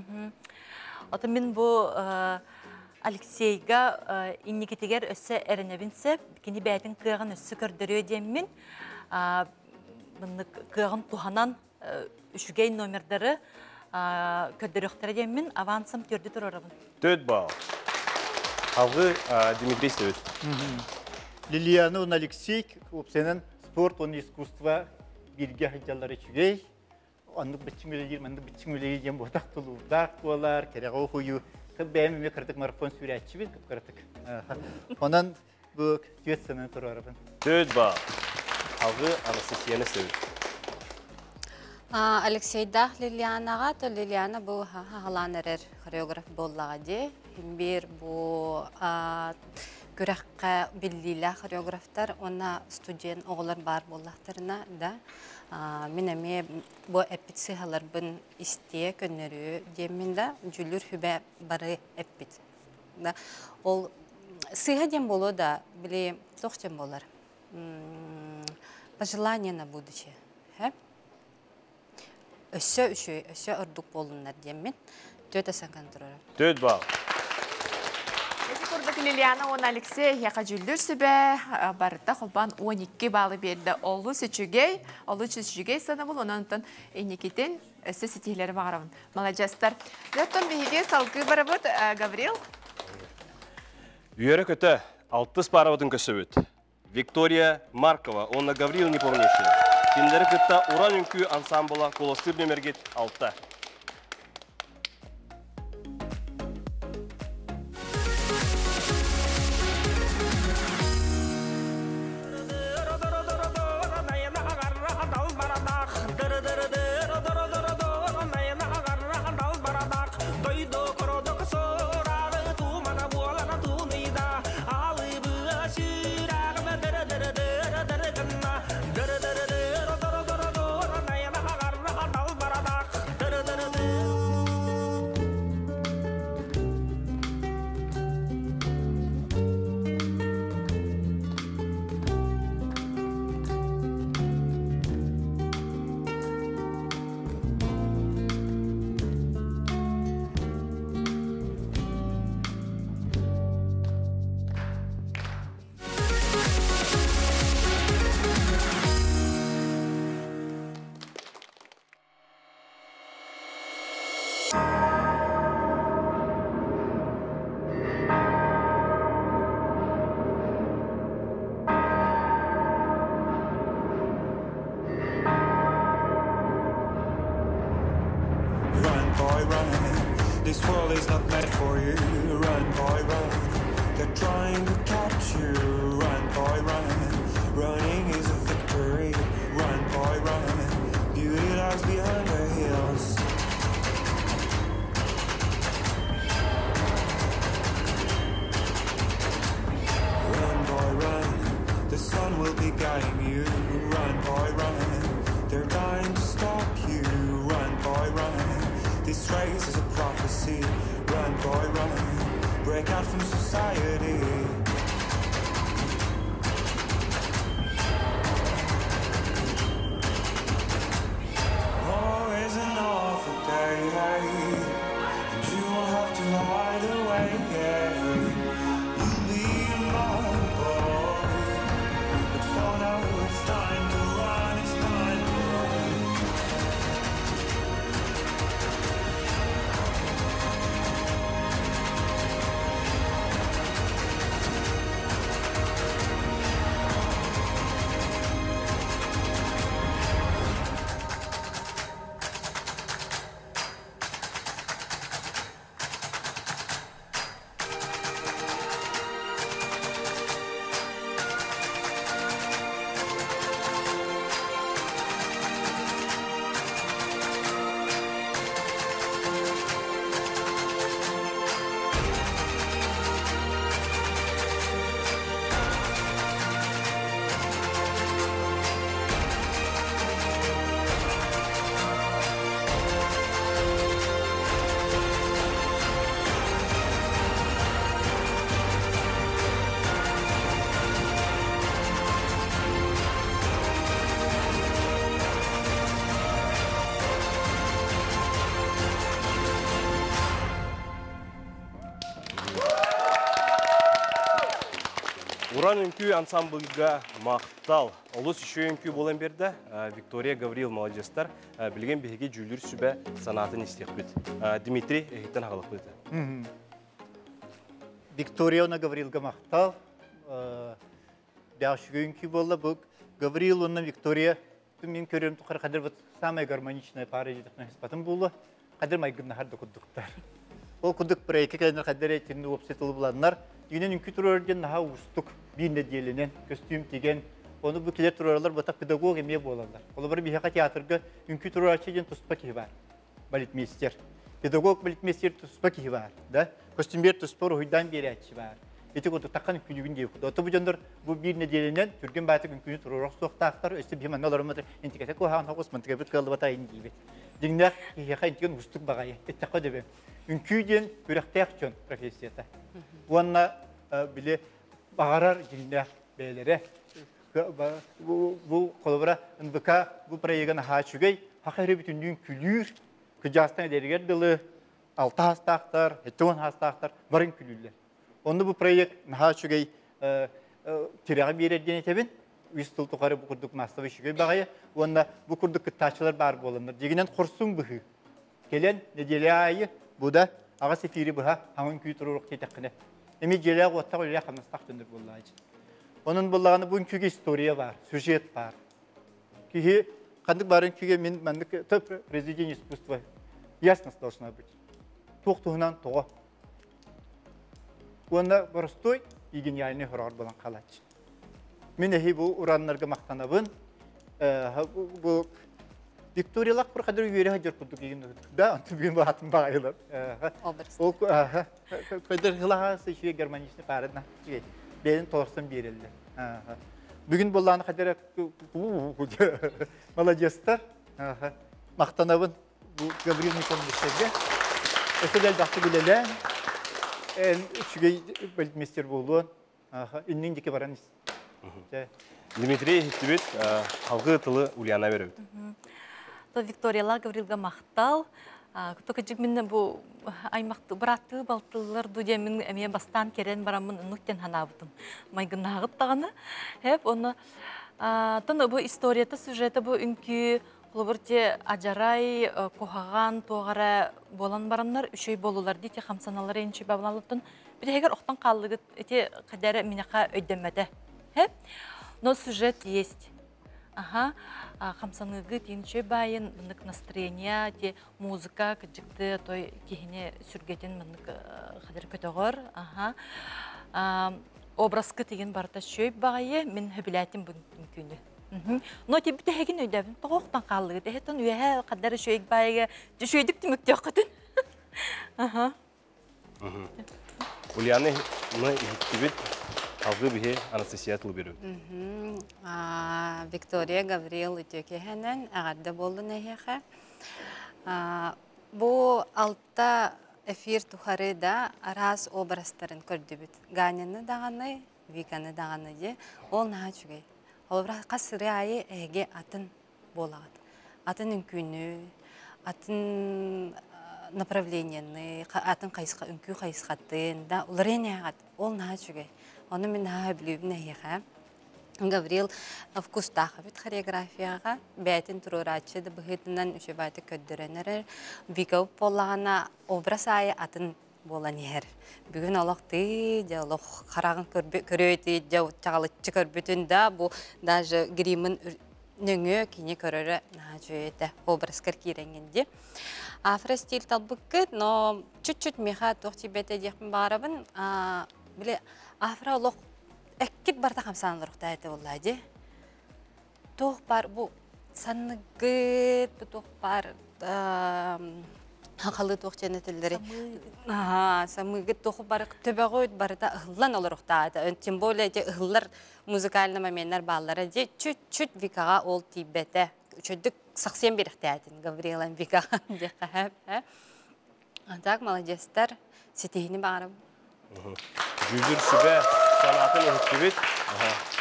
Ото мин бу Алексейга инникитигэр өссө эрэнэбин сөп, кини бэйэтин кыаҕын өссө көрдөрүө диэммин, кыаҕын туһанан үчүгэй номердары көрдөрүөхтэрэ диэммин авансом төрдү турарабын. Төрт балл. Алгы Дмитрий Севит. Лилиана уонна Алексей уопсайынан спорт уонна искусство бииргэ сылдьаллара үчүгэй. Оннук быччыҥ үлэлиир, маннык быччыҥ үлэлиир диэн буотах тулуурдаах буолар, кэрэҕэ уһуйуу. Бэйэм эмиэ кыратык марафон сүүрээччибин, кыратык. Онон бу түөрт сыананы туруорабын. Төрт балл. Алгы Анастасияны Севит. Алексейдаах Лилианаҕа, то Лилиана бу хаһалаан эрэр хореограф буоллаҕа дии. Бир бу күрэххэ биллиилээх хореографтар уонна студент оҕолор баар буоллахтарына да, мин эмиэ бу эппит сыыһаларбын истиэ, көннөрүө диэммин да, дьүүллүүр сүбэ бары эппит. Да, ол сыыһа диэн буолуо да, били туох диэн буолар? Пожелание на будущее. Өссө үчүгэй, өссө ордук буоллуннар диэммин түөтэ саҥкан турарым. Төрт балл. Ити курдук Лилиана уонна Алексей эһиэхэ дьүүллүүр сүбэ барыта холбоон 12 баллы биэрдэ. Олус үчүгэй, олус үчүгэй санабыл, онон инникитин өссө ситиһиилэри баҕарабын. Маладьыастар. Оттон биһиги салгыы барабыт, Гаврил. Үөрэ-көтө, алтыс паарабытын көрсөбүт. Виктория Маркова уонна Гаврил Непомнящий. Кинилэри кытта Уран үҥкүү ансамбла куоластыыр нүмергит алта. run. This world is not meant for you. Run, boy, run. They're trying to catch you. Run, boy, run. Running is a victory. Run, boy, run. Beauty lies behind the hills. Run, boy, run. The sun will be guiding you. Run, boy, run. They're dying to stop you. Run, boy, run. This race is a prophecy. Run, boy, run. Break out from society. Tomorrow is another day, and you won't have to hide away. You'll be my boy, but for now it's time to run. It's time to run. Уран үҥкүү ансамбльга махтал. Олус үчүгэй үҥкүү буолан биэрдэ. Виктория Гаврил молодецтар. Билигин биһиги дьүүллүүр сүбэ санаатын истиэхпит. Дмитрий, эһиттэн аҕалыахпыт этэ. Виктория уонна Гаврилга махтал. Бяшүгэй үҥкүү буолла. Бу Гаврил уонна Виктория мин көрүм тухары хадыр вот самая гармоничная пара диэтэхпинэ буолуо. Хадыр майгыннаһар да курдуктар. Ол курдук проекка кэлэннэр хадыр этинни уопсай тылы буланнар, дьиҥинэн үҥкүү туруорар диэн наһаа уустук биир нэдиэлэнэн көстүүм тигэн, ону бу килэр туруораллар батах педагог эмиэ буолаллар. Холобур, биһиэхэ театрга үҥкүү туруорааччы диэн туспа киһи баар. Балетмейстер. Педагог балетмейстер туспа киһи баар, да? Костюмер туспа уруһуйдаан биэрээччи баар. Ити курдук таххан үҥкүүлүүгүн диэбит. Ото бу дьоннор бу биир нэдиэлэнэн түргэн баайтык үҥкүүнү туруора охсуохтаахтар. Өссө биһи манна олороммут интикэтэ куһаҕан соҕус мантыкабыт кыаллыбата ин диибит. Дьиҥнээх киһиэхэ интиген уустук баҕайы. Эттэххэ дөбөҥ. Үҥкүү диэн күрэхтээх дьон профессията. Уонна били баҕарар дьиҥнээх бэйэлэрэ бу холобура НВК бу проегын аһаа үчүгэй, хаха эрэ бүтүннүүн күлүүр, кыдьаастан эдэригэр дылы алта хаастаахтар, 70 хаастаахтар барын күлүүллэр. Онно бу проект наһаа үчүгэй тирэҕи биэрэр диэн этэбин. Үс сыл тухары бу курдук массовый үчүгэй баҕайы уонна бу курдук кыттааччылар баар буоланнар. Дьигинэн хорсун быһыы. Кэлэн нэдиэлэ аайы бу да аҕас эфири быһа хаҥын күү туруорук диэтэххинэ эмиэ дьиэлээх уоттаах үлэлээх хамнастаах дьоннор буоллаачы. Онон буллаҕына бу үҥкүүгэ история баар, сюжет баар. Киһи ханнык баар үҥкүүгэ мин маннык произведение искусства ясность должна быть. Туох туһунан тоҕо. Уонна боростуой и гениальный хороҕор буолан хаалааччы. Мин эһи бу ураннарга махтанабын. Бу Викториялах бір қадыр үйері хадыр курдук деген да, онтон бүгүн баатын бағайлар. Ол көдөр хылаха сычуе гармоничный парына бэйин торсон биэрэллэр. Бүгүн буллааны хадыр молодецтар. Махтанабын бу Гаврил Николаевичтерге. Өсө дэлбэхти билэлээн, эн үчүгэй балетмейстер буолуон, иннин диэки баран ис. Дмитрий иһиттибит, алгыы тылы Ульяна беребит. То Викторияла Гаврилга махтал. Только мин бу аймакты бырааттыы балтылар ду диэн мин эмиэ бастаан керен бараммын нуктен ханаабытым. Майгыннааҕыт даҕаны. Хеп оны тон бу историята, сюжета бу үҥкүү холобур те ажарай, куһаҕан туоҕара буолан бараннар үчүй болулар ди те хамсаналар энчи бабалалыттан битэһигэр охтон хааллыгыт ити кадара минаха өйдөммөтө. Хеп но сюжет есть. Аха, хамсаныгы тиин баайын мынык настроение, те музыка кыджыкты той киһини сүргетин мынык хадыр көтөҕөр. Аха. Образкы тигин барыта шөй бағайы, мин хөбүләтим күнү. Но ти бүтәһегин өйдөбүн тоҕоохтон хааллыгыт. Эһэтон үөһэ хаддары шөйг байыга шөйдүк түмүктүөххүтүн. Аха. Ульяна мы иһиттибит, алгы биһи Анастасия тыл беребит. Виктория Гавриил үтүөкэһэнэн эҕэрдэ буоллун эһиэхэ. Бу алта эфир тухары да араас образтарын көрдүбүт. Ганяны даҕаны, Виканы даҕаны дии. Ол наһаа үчүгэй. Холобура, хас сырыы аайы эһиги атын буолаҕыт. Атын үҥкүүнү, атын направлениены, атын хайысха, үҥкүү хайысхатын да уларыйан иһэҕит. Ол наһаа үчүгэй. Ону мин наһаа сөбүлүүбүн эһиэхэ. Гаврил вкустаах эбит хореографияҕа. Бэйэтин туруорааччы да быһыытынан үчүгэйдик көрдөрөн эрэр. Вика буоллаҕына образ аайы атын буолан иһэр. Бүгүн олох тыы, дьэ олох хараҕын көрөөтүй, дьэ чаҕылыччы көрбүтүн да, бу даже гримын нөҥүө кини көрөрө наһаа үчүгэй этэ. Образкар киирэҥҥин дии. Афро стиль талбыккыт, но чуть-чуть миэхэ туох тиийбэтэ диэхпин баҕарабын. Били афро олох эккит барыта хамсаан олорохтоо этэ буоллаа дии. Туох баар бу санныгыт, бу туох баар хахалы туох диэн этэллэри самыгыт туох бары төбөҕүт барыта ыһыллан олоруохтаата. Тем более эти ыһыллар музыкальный моменттар бааллара дии чуть-чуть Викаҕа ол тиийбэтэ. Үчүгдүк сахсыйан биэрэхтээтин Гаврила Викаҕа диэххэ. А так молодецтар, ситиһини баҕарабын. Дьүүллүүр сүбэ санаатын иһиттибит.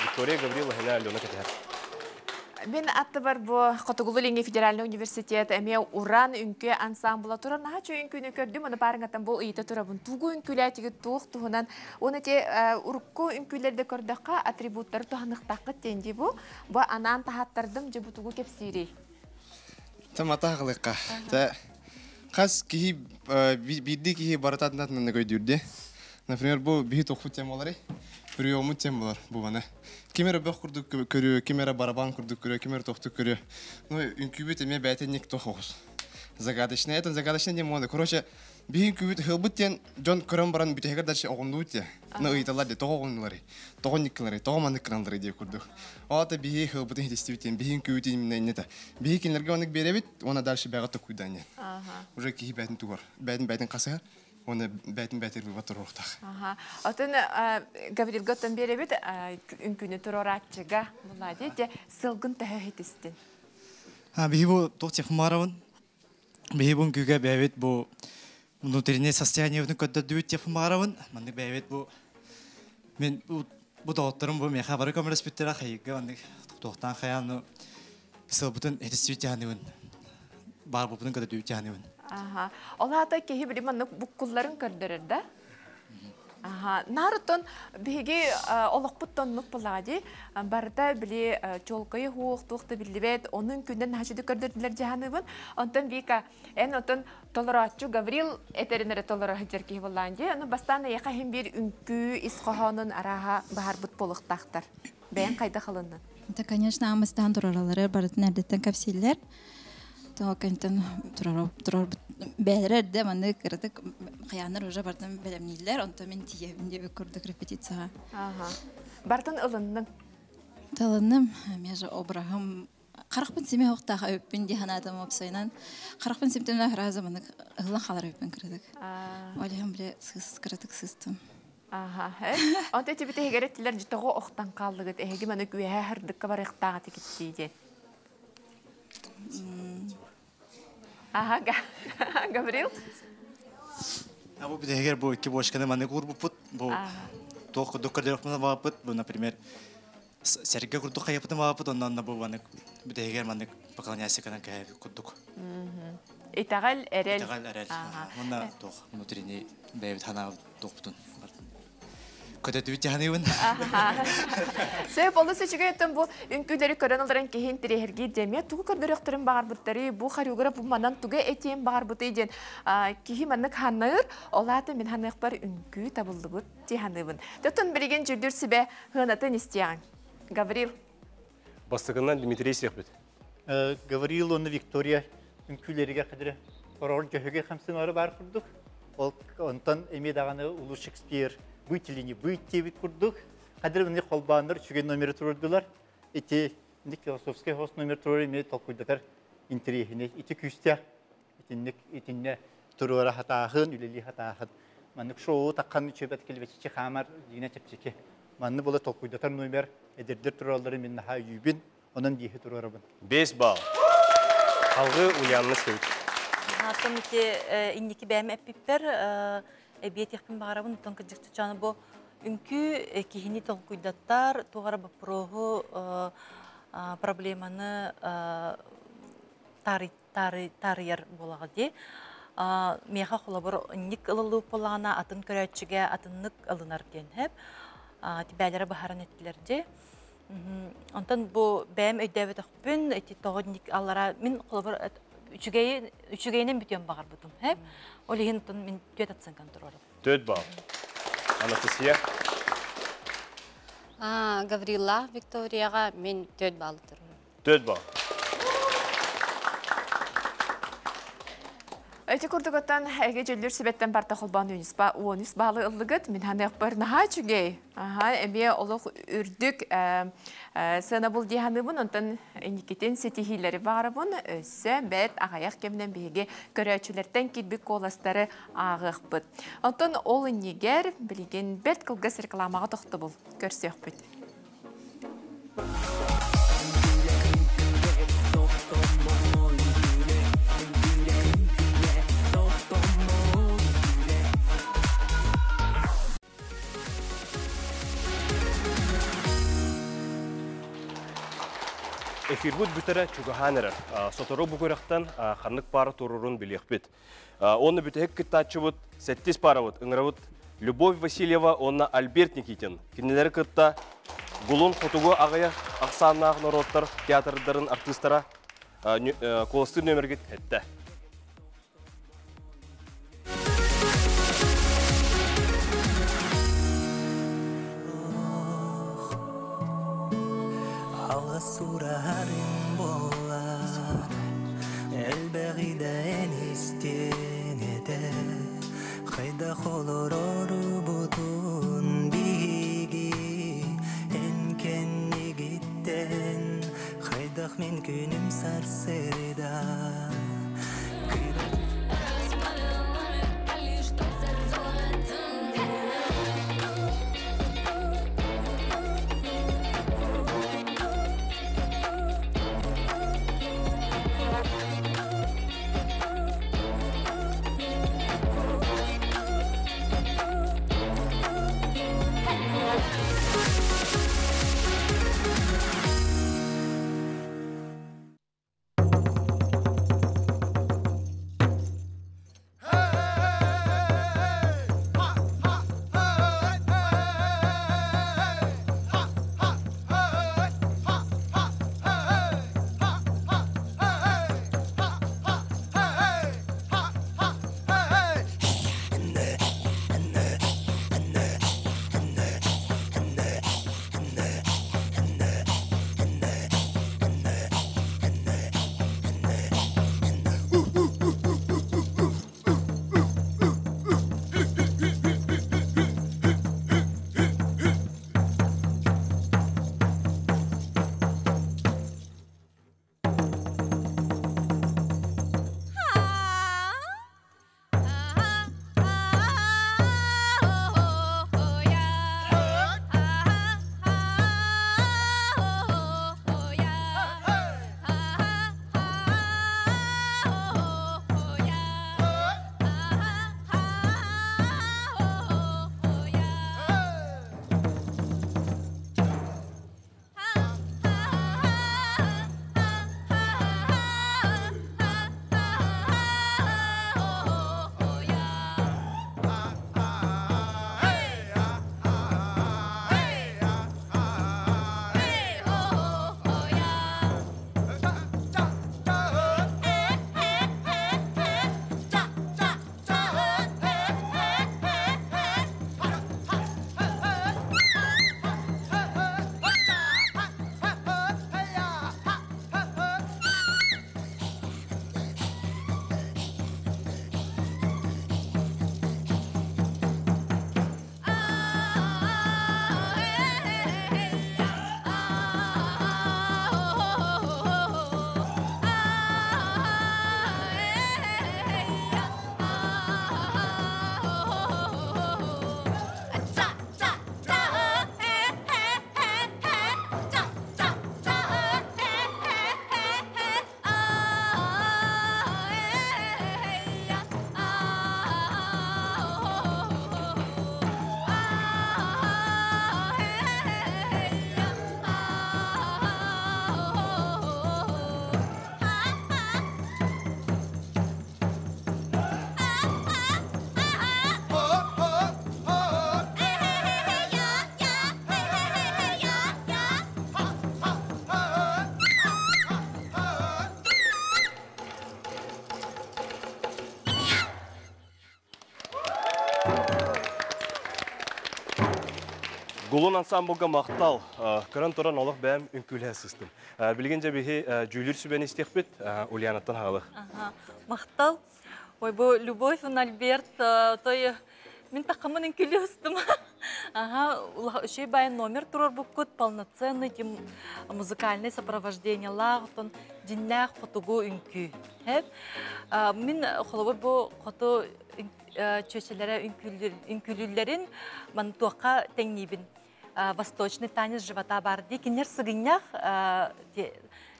Виктория Гавриловна Алена кэтэһэр. Мин аттыбар бу Хотугулуу-Илиҥҥи федеральный университет эмиэ Уран үҥкүү ансамбла турар. Наһаа үчүгэй үҥкүүнү көрдүм, оны паарыҥаттан бу ыйыта турабын. Тугу үҥкүүлээтигит, туох туһунан. Уонна те урукку үҥкүүлэрдэ көрдөххө атрибуттары туһаныхтааххыт диэн дии бу. Бу анаан таһааттардым, дьэ бу тугу кэпсиирий? Тамата аҕылыкка. Тэ хас киһи биирдии киһи барыта атынатынан көйдүүрдэ. Например, бу биһи тохпут тем болар, приемут тем болар бу бана. Ким эрэ бөх курдук көрүө, ким эрэ барабан курдук көрүө, ким эрэ тохтук көрүө. Ну, үҥкүүбүт эмиэ бэйэтэ никто хоҕус. Загадочный, это загадочный не мода. Короче, Биһин күбүт ыһылбыт диэн дьон көрөн баран бүтэһигэр дальше оҕуннубут диэ. Ну ыйыталлар диэ, тоҕо оҕуннуларый, тоҕо никкыларый, тоҕо маннык гыналларый диэ курдук. Ол ата биһи ыһылбытын хитистибит диэн, биһин күбүт именно иннэтэ. Биһи кинилэргэ оннук биэрэбит, уонна дальше бэҕэ токуйдан диэн. Уже киһи бээтин тугар, бээтин бээтин хасыһар, уонна бээтин бээтир быба туруохтаах. Отон Гаврилга оттон биэрэбит үҥкүүнү туруорааччыга була дии, сылгын төһө хитистин? Биһи бу туох Тихомаровын Биһи бу үҥкүүгэ бэйэбит бу внутреннее состояниебытын көрдөрдүбүт диэхпин баҕарабын. Маннык бэйэбит бу мин бу доҕотторум бу миэхэ бары көмөлөспүттэрэ хайыга маннык туохтаан хайаан ну сылбытын этистибит дьаһаныбын баар буолбутун көрдөрдүбүт дьаһаныбын. Аха. Ол аата киһи били маннык буккулларын көрдөрөр да? Аха, наар оттон биһиги олохпут тоннук буллаҕа дии. Барыта били чуолкайы хуох туох да биллибэт, онун күндэн наһачыды көрдөрдүлэр дьаһаныбын. Онтон Вика, эн отон толорооччу Гаврил этерин эрэ толоро сылдьар киһи буллаан дии. Ону бастаан эйиэхэ иһин биир үҥкүү ис хоһоонун арааһа баһарбыт буолуохтаахтар. Бэйэҥ хайдах ылыннын? Это, конечно, амыстаан тураралары барытын эрдэттэн кэпсииллэр. Тоокентен турар турар бээлэрэ эрдэ маннык кыратык хайааннар уже бартын бэлэмнииллэр, онтон мин тиийэбин диэбит курдук репетицияҕа. Ага. Бартын ылынныҥ. Талынным, меже обраһым харахпын симе охтаах өппүн дии санаатым уопсайынан. Харахпын симтэмнэ сразу маннык ыһыллан хаалар өппүн кыратык. Ол иһин бile сыс кыратык сыстым. Аха. Онто ити битиһигэр эттилэр тоҕо охтан хааллыгыт эһиги маны үөһэ хардыкка барыахтаах этигит диэн. Ага, Гаврил? Бу биһигэр бу икки бочканы маннык уурбуппут. Бу туох курдук көрдөрөхпүн бааппыт. Бу, например, сэргэ курдук хайыппытын бааппыт, онно бу маннык бүтэһигэр маннык поклоняйся кэһэбит курдук. Итэҕэл, эрэл. Итэҕэл, эрэл. Уонна туох внутренний бэйэбит ханаабыт туохпутун көтөтүбүт дьаһаныыбын. Сөп, олус үчүгэй оттон бу үҥкүүлэри көрөн олорон киһи интириэһиргиир диэмиэ тугу көрдөрүөхтэрин баҕарбыттарый, бу хореограф бу манан тугу этиэн баҕарбытый диэн киһи маннык ханыыр, ол аата мин ханыахпар үҥкүү табыллыбыт дии ханыыбын. Оттон билигин дьүүллүүр сүбэ хыанатын истиэҕиҥ. Гаврил. Бастакынан Дмитрий сиэхпит. Гаврил уонна Виктория үҥкүүлэригэр хадыры хороор дьөһөгөй хамсыҥары баар курдук. Ол онтон эмиэ даҕаны улуу Шекспир быть или не быть диэбит курдук. Хадыры мини холбооннор үчүгэй номеры туруордулар. Ити ник философскай хос номер туруору эмиэ толкуйдатар интэриэһинэй. Ити күүстээх итинник итиннэ туруора хатааһын, үлэлии хатааһын. Маннык шоу таххан үчүгэйбэт килбэчичи хаамар дьиҥэ чэпчэки. Манны була толкуйдатар номер эдэрдэр туруораллары мин наһаа өйүүбүн, онон биэһи туруорабын. 5 балл. Алгы Ульяновна Скевич. Аттан ити инники бэйэм эппиппэр эбиэтиэхпин баҕарабын, оттон кырдьык бу үҥкүү киһини толкуйдаттар, туох эрэ боппуруоһу, проблеманы таарыйар буолаҕа дии. Миэхэ холобур инник ылыллыбыт буоллаҕына атын көрөөччүгэ атыннык ылынар диэн хэп. Тибээлэрэ баһаран эттилэр дии. Онтон бу бэйэм өйдөөбөтөхпүн, ити тоҕо инник аллара мин холобур үчүгэйи үчүгэйинэн бүтүөн баҕарбытым хэп. Ол иһин оттон мин түөт оценканы туруорабын. 4 балл. Анастасия. Гаврила Викторияҕа мин 4 баллы туруорабын. 4 балл. Эти курдугуттан эге дьүллүр сүбэттэн барта холбоон үнүс 13 баалы ыллыгыт. Мин ханыахпар наһаа үчүгэй. Аха, эмиэ олох үрдүк сыанабыл дии саныыбын, онтон инникитин ситиһиилэри баҕарабын. Өссө бэрт аҕыйах кэминэн биһиги көрөөччүлэртэн киирбит куоластары ааҕыахпыт. Онтон ол иннигэр билигин бэрт кылгас рекламаҕа тохтобул көрсүөхпүт. Эфирбут бүтэрэ чугаһаан эрэр. Сотору бу күрэхтэн ханнык паара туруорун билиэхпит. Онно бүтэһик кыттааччыбыт сэттис паарабыт ыҥырабыт Любовь Васильева уонна Альберт Никитин. Кинилэри кытта Гулун хотугу аҕыйах ахсааннаах норуоттар театрдарын артыыстара куоластыыр нөмергит эттэ. Алҕас сураһарым буоллар, элбэҕи да эн истиэҥ этэ. Хайдах олорорубутун биһиги эн кэннигиттэн хайдах мин күнүм сарсыарда Гулун ансамблга махтал. Көрөн туран олох бэйэм үҥкүүлэһэ сыстым. Билигин дьэ биһи дьүүлүүр сүбэни истиэхпит. Ульянаттан хаалых. Махтал. Ой, бу Любовь Альберт той мин таххамын үҥкүүлүү ыстым. Ага, үчүгэй баайын номер турар полноценный тем музыкальный сопровождениелаах, отон дьиннээх хотугу үҥкүү. Хеп. Мин холобур бу хоту чүөчэлэрэ үҥкүүлүүллэрин ман туохха тэҥниибин. Восточный танец живота бар дии. Кинилэр сыгынньах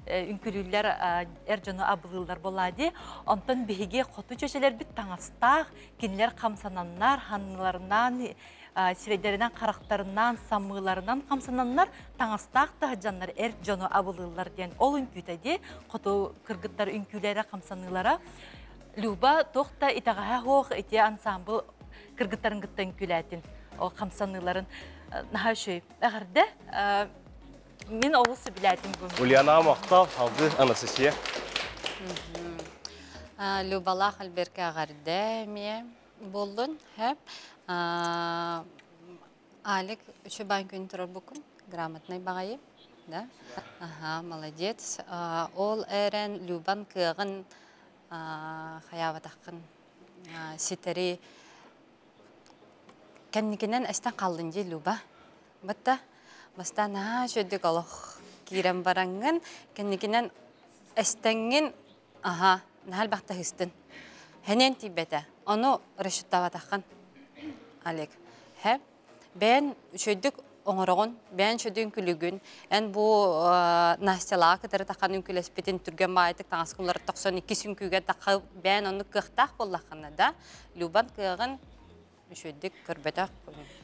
үҥкүүлүүллэр эр дьону абылыыллар буолаа дии. Онтон биһиги хоту чүөчэлэрбит таҥастаах, кинилэр хамсананнар, ханныларынан, сирэйдэринэн, харахтарынан, самыыларынан хамсананнар, таҥастаах таһдьаннар эр дьону абылыыллар диэн. Ол үҥкүүтэ дии, хоту кыргыттар үҥкүүлэрэ, хамсаныылара. Люба туох да итэҕэһэ суох ити ансамбл кыргыттарын кытта үҥкүүлээтин, ол хамсаныыларын наһаа үчүгэй. Эҕэрдэ, мин олус сөбүлээтим бу. Ульяна махтал, алгы Анастасия. Любалаах Альберка эҕэрдэ эмиэ буоллун. Хэп. Алик үчү баан күн турар букун, грамотный баҕайы. Да? Ага, молодец. Ол эрэн Любан кыаҕын хайаабатаххын ситэри кэнникинэн эстэн хааллын дии Люба. Батта бастаан наһаа үчүгдүк олох киирэн бараҥҥын, кэнникинэн эстэҥҥин, аха, наһаа элбэхтэ ыһыстын. Хэнэн тиийбэтэ. Ону расчеттаабатаххын, Олег. Хэ, бэйэн үчүгдүк оҥороҕун, бэйэн үчүгдүк үҥкүлүгүн, эн бу Настялааҕы кытары тахан үҥкүлэспитин түргэн баайытык таҥаскын уларыт тохсон иккис үҥкүүгэ тахха бэйэн оннук кыахтаах буоллаххына да, Любан кыаҕын үчүгдүк көрбөтөх,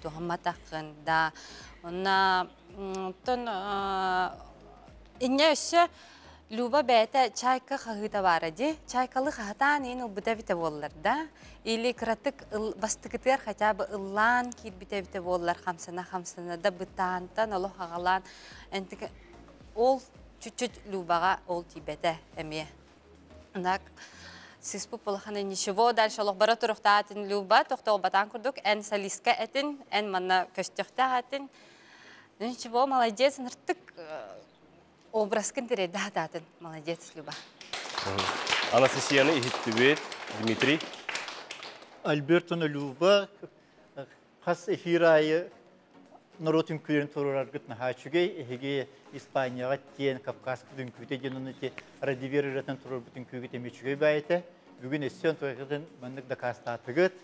туһамматаххын да. Онна оттон инньэ өссө Люба бэйэтэ чайка хаһыыта баара дии. Чайкалы хаһытаан иин ылбыта эбитэ буоллар да. Или кыратык бастыкытыгар хотя бы ыллаан киирбитэ эбитэ буоллар хамсана-хамсана да бытаантан олох аҕалаан энтик ол чуть-чуть Любаҕа ол тиийбэтэ эмиэ. Так, сыспыт улахана ничего дальше олох бара туруктаатын Люба тохтолбатаан курдук эн солистка этин, эн манна көстөхтөөх этин. Ничего, молодец, ыныртык образкын тириэрдэ сатаатын. Молодец, Люба. Анастасияны иһиттибит. Дмитрий. Альбертон Люба хас эфир аайы норуот үҥкүүлэрин туруораргыт наһаа үчүгэй. Эһиги Испанияҕа тиэн Кавказка үҥкүүтэ диэн ону ити Радивер ырыатын туруорбут үҥкүүгүт эмиэ үчүгэй баайыта. Бүгүн өссө онтугайгытын маннык дакаастаатыгыт.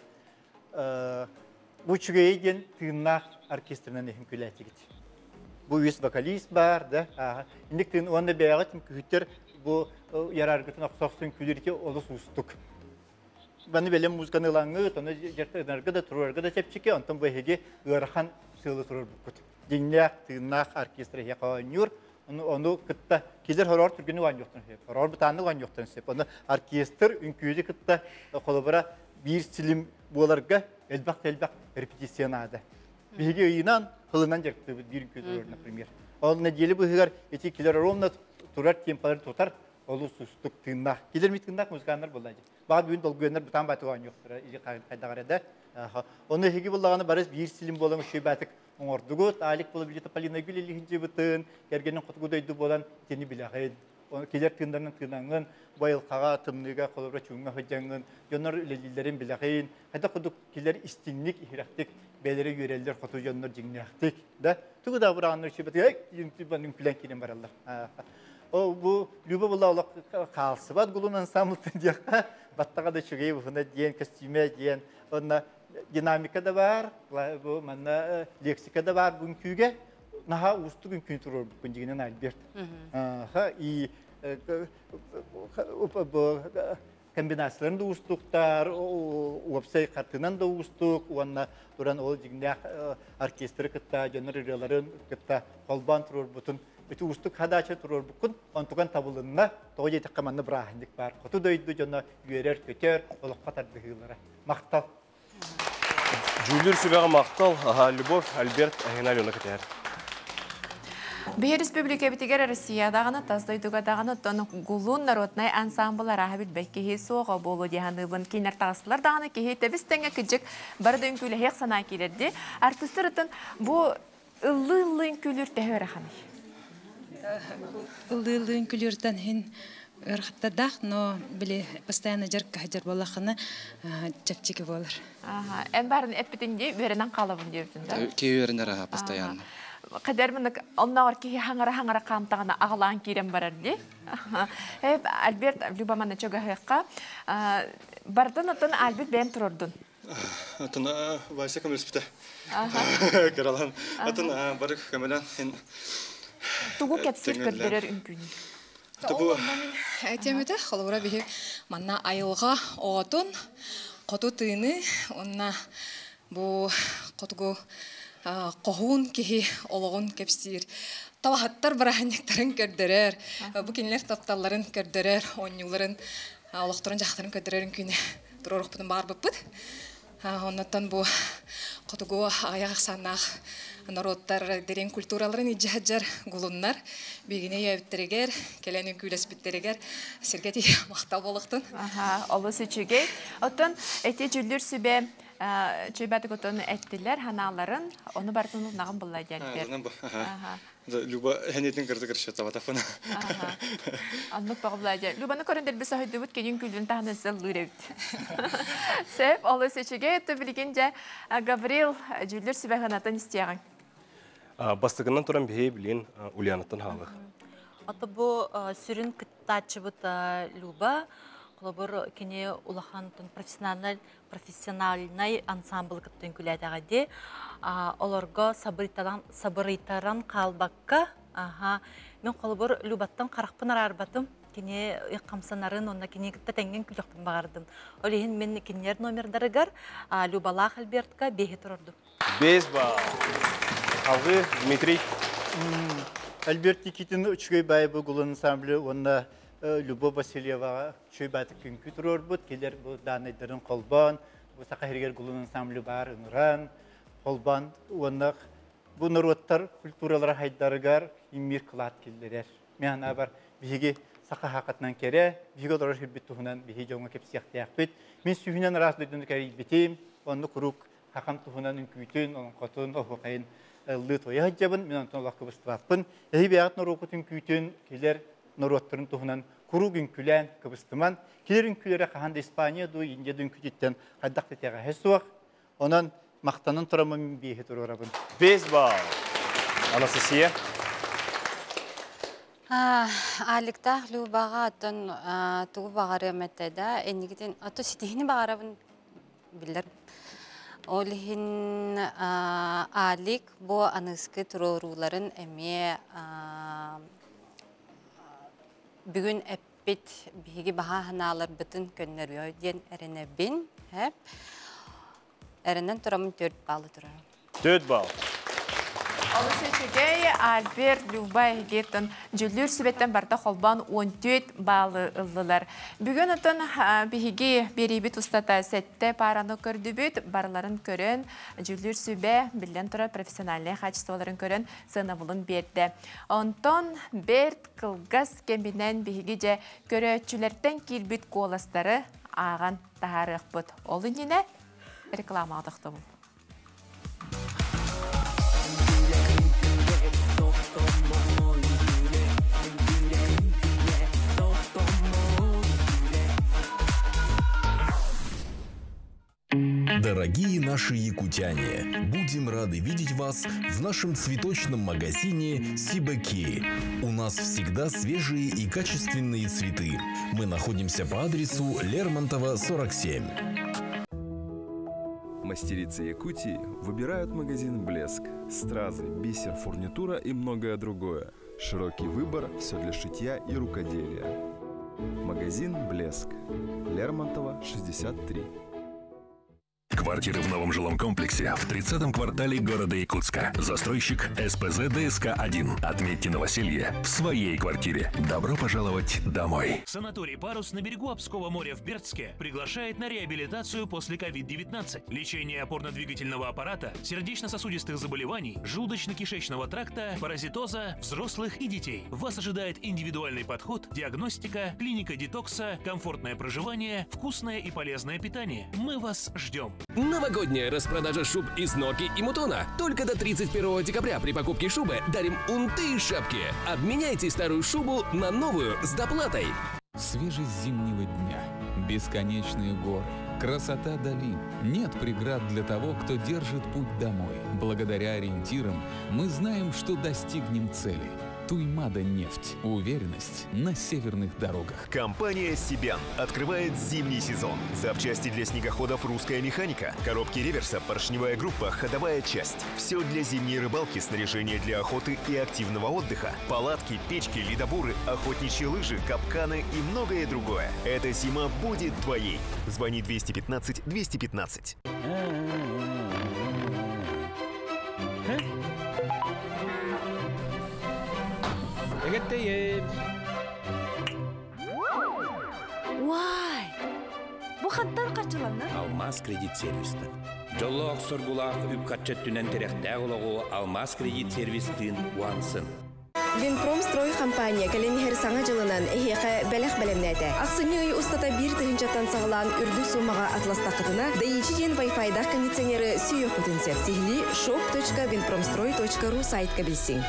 Бу үчүгэйи диэн тыыннаах оркестрынан үҥкүүлээтигит. Бу үс вокалист баар да. Инник тыын уонна бэйэҕит үҥкүүһүттэр бу яраргытын охсохсун үҥкүүлүүр ити олус уустук. Баны бэлэм музыканы ылаҥҥыт, ону дьарыктанарга да, туруорарга да чэпчэки, онтон бу эһиги ыарахан сыалы туруорбуккут. Дьиҥнээх, тыыннаах оркестр эһиэхэ оонньуур, ону, ону кытта килер хороор түргэнник оонньуохтарын сөп, хороор бытааннык оонньуохтарын сөп. Ону оркестр үҥкүүтү кытта холобура биир силим буоларга элбэх да элбэх репетиция наада. Биһиги ыйынан, хылынан дьарыктыыбыт биир үҥкүү туруор, например. Ол нэдиэлэ быыһыгар ити килер ровно турар темпаларын тутар олус устук тыыннаах. Килер ми тыыннаах музыканнар буолла дии. Баҕар бүгүн долгуйаннар бытаан баатык оонньуохтара или хайдаҕар эдэ. Ону эһиги буллаҕына барыс биир силим буолан үчүгэй баатык оҥордугут. Алик буола билета Полина Гүл илиһинжибытын, кэргэнин хотугу дойду буолан итини билэҕин. Килер тыындарынан тыынаҥҥын, бу айылҕаҕа, тымныыга, холобура чуҥҥа сылдьаҥҥын, дьоннор үлэлииллэрин билэҕин. Хайдах курдук килер истиҥник, иһирэхтик бэйэлэрэ үөрэллэр, хоту дьоннор дьиҥнээхтик. Да? Тугу да быраҕаннар үчүгэй үҥкүлэн киирэн бараллар. Ол бу Люба була олох хаалсыбат гулун ансамблтын диэххэ, баттаҕа да үчүгэй уһуна диэн, көстүүмэ диэн, онно динамика да баар, бу манна лексика да баар бу үҥкүүгэ. Наһаа уустук үҥкүүнү туруорбуккун дьигинэн Альберт. И комбинацияларын да уустуктар, уопсай хартынан да уустук, уонна туран ол дьиҥнээх оркестры кытта, дьоннор ырыаларын кытта холбоон туруорбутун ити уустук хадача туруорбуккун, онтукан табылынна, тоҕо диэтэххэ манна бырааһынньык баар. Хоту дойду дьоно үөрэр-көтөр, олоххо тардыһыылара. Махтал. Дьүүллүүр сүбэҕэ махтал. Любовь, Альберт, эһигини Алена кэтэһэр. Биһи республикабитигэр Россия даҕаны, тас дойдуга даҕаны оттон Гулун народнай ансамбл арааһа билбэт киһи суоҕа буолуо дии саныыбын. Кинилэр таҕыстылар даҕаны киһи тэбис тэҥҥэ кыдьык бары да үҥкүүлэһиэх санаа киирэрди. Артыстар ытын бу Ыллыы-ыллыы үҥкүүлүүр төһө ыараханый? Ыллыы-ыллыы үҥкүүлүүртэн иһин ыарахаттардаах, но били постоянно дьарыкка сылдьар буоллаххына чэпчэки буолар. Аха, эн баарын эппитин дии, үөрэнэн хаалабын диэбитин да? Киһи үөрэнэр аха постоянно. Кадер мынык оннооҕор киһи хаҥара-хаҥара хаамтаҕына аҕалаан киирэн барар дии. Альберт Люба манна чугаһыахха. Бардын оттон Альберт бэйэм турордун. Атын Вася көмөлөспүтэ. Кыралан. Атын бары көмөлөн. Тугу кэпсиир көрдөрөр үҥкүүнүй? Бу Этиэмэтэ, холобура биһи манна айылҕа оҕотун, хоту тыыны, уонна бу хотугу хоһуун киһи олоҕун кэпсиир табаһыттар бырааһынньыктарын көрдөрөр, бу кинилэр тапталларын көрдөрөр, оонньууларын, олохторун дьахтарын көрдөрөр үҥкүүнү туруорукпутун баҕарбыппыт. Оннуттан бу хотугу аҕыйах ахсааннаах норуоттар дириҥ культураларын илдьэ сылдьар гулуннар биһигини өйөөбүттэригэр, кэлэн үҥкүүлэспиттэригэр сиргэ тиийэ махтал буолуохтун. Аха, олус үчүгэй. Оттон эти дьүллүр сүбэ чүйбэтик отон эттилэр ханааларын, ону барытын улнаҕын булла диэн. Люба хэнитин кырты кыршатабатафына. Оннук баҕабла Любаны көрөн дэлби соһуйдубут кенин күлүн таһынан сыллыыр эбит. Сөп, олус үчүгэй. Өттө билигин дьэ Гаврил дьүүллүр сүбэ ханатын истиэҕиҥ. Бастакынан туран биһи билин Ульянаттан хаалых. Ата бу сүрүн кыттааччыбыт Люба, холобур кини улахан профессиональный профессиональнай ансамблы кытта үҥкүүлээтэҕэ Олорго сабырыйтаран хаалбакка, аха, мен холобур Любаттан харахпын араарбатым. Кини хамсанарын, онно кини кытта тэҥҥин күлүөхпүн баҕардым. Ол иһин мин кинилэр номердарыгар Любалаах Альбертка бэһи турордум. Бес балл. Алгы Дмитрий. Альберт Никитин үчүгэй баайбы гулун ансамблы уонна Любовь Васильеваҕа үчүгэй баайтык күҥкү туруорбут. Килер бу даанайдарын холбоон, бу саха сиригэр гулун ансамблы баар ыҥыран, холбоон уонна бу норуоттар культуралара хайдарыгар иммир кылаат киллэрэр. Мен бар биһиги саха хакатынан кэрэ, биһиги олорор сирбит туһунан биһи дьоҥҥо кэпсиэхтээхпит. Мин сүүһүнэн араас дойдуну кэрийбитим, онно куруук хакам туһунан үҥкүүтүн, олоҥхотун, оһуохайын ыллыы туойа сылдьабын, мин онтон олох кыбыстыбаппын. Эһи бэйэҕит норуокут үҥкүүтүн, килэр норуоттарын туһунан куруук үҥкүүлээн кыбыстыман. Килэр үҥкүүлэрэ хаһан да Испания дуу, Индия дуу үҥкүүтүттэн хайдах да итэҕэһэ суох. Онон махтанан тураммын мин биэһи туруорабын. Бес балл. Анастасия. Аликтаах Любаҕа оттон тугу баҕарыам этэ да, инникитин ото ситиһини баҕарабын биллэр. Ол иһин Алик бу аныыскы туруорууларын эмиэ бүгүн эппит биһиги баһаа санааларбытын көннөрүө диэн эрэнэбин. Эрэнэн тураммын төрт баллы турарым. Төрт балл. Олус үчүгэй Альберт Люба эһигиттэн дьүллүүр сүбэттэн барда холбоон 14 баалы ыллылар. Бүгүн отон биһиги биэриибит устата сэттэ параны көрдүбүт, барыларын көрөн, дьүллүүр сүбэ биллэн турар профессиональнай качестволарын көрөн сыанабылын биэрдэ. Онтон бэрт кылгас кэминэн биһиги дьэ көрөөччүлэртэн киирбит куоластары ааҕан таһаарыахпыт. Ол иннинэ реклама тохтобул. Дорогие наши якутяне, будем рады видеть вас в нашем цветочном магазине Сибаки. У нас всегда свежие и качественные цветы. Мы находимся по адресу Лермонтова, 47. Мастерицы Якутии выбирают магазин «Блеск». Стразы, бисер, фурнитура и многое другое. Широкий выбор, все для шитья и рукоделия. Магазин «Блеск». Лермонтова, 63. Квартиры в новом жилом комплексе в 30-м квартале города Якутска. Застройщик СПЗ ДСК-1. Отметьте новоселье в своей квартире. Добро пожаловать домой. Санаторий «Парус» на берегу Обского моря в Бердске приглашает на реабилитацию после COVID-19. Лечение опорно-двигательного аппарата, сердечно-сосудистых заболеваний, желудочно-кишечного тракта, паразитоза, взрослых и детей. Вас ожидает индивидуальный подход, диагностика, клиника детокса, комфортное проживание, вкусное и полезное питание. Мы вас ждем. Новогодняя распродажа шуб из норки и мутона. Только до 31 декабря при покупке шубы дарим унты и шапки. Обменяйте старую шубу на новую с доплатой. Свежесть зимнего дня, бесконечные горы, красота долин. Нет преград для того, кто держит путь домой. Благодаря ориентирам мы знаем, что достигнем цели. Туймада нефть. Уверенность на северных дорогах. Компания «Себян» открывает зимний сезон. Запчасти для снегоходов «Русская механика», коробки реверса, поршневая группа, ходовая часть. Все для зимней рыбалки, снаряжение для охоты и активного отдыха. Палатки, печки, ледобуры, охотничьи лыжи, капканы и многое другое. Эта зима будет твоей. Звони 215 215. Уай! Бу хантан харчыланна? Алмаз кредит сервистен. Жоллоох соргулаах үп харчы өттүнэн тирэхтээх олоҕу Алмаз кредит сервистыын уһансын. Винпромстрой компания кэлэн иһэр Саҥа дьылынан эһиэхэ бэлэх бэлэмнээтэ. Ахсынньы ый устата 1 тыһыынчаттан саҕалаан үрдүк суумаҕа атыыластаххытына, Даичи диэн Wi-Fi-даах кондиционеры сүүйүөххүтүн сөп. Сиһилии shop.vinpromstroy.ru сайтка билсиҥ.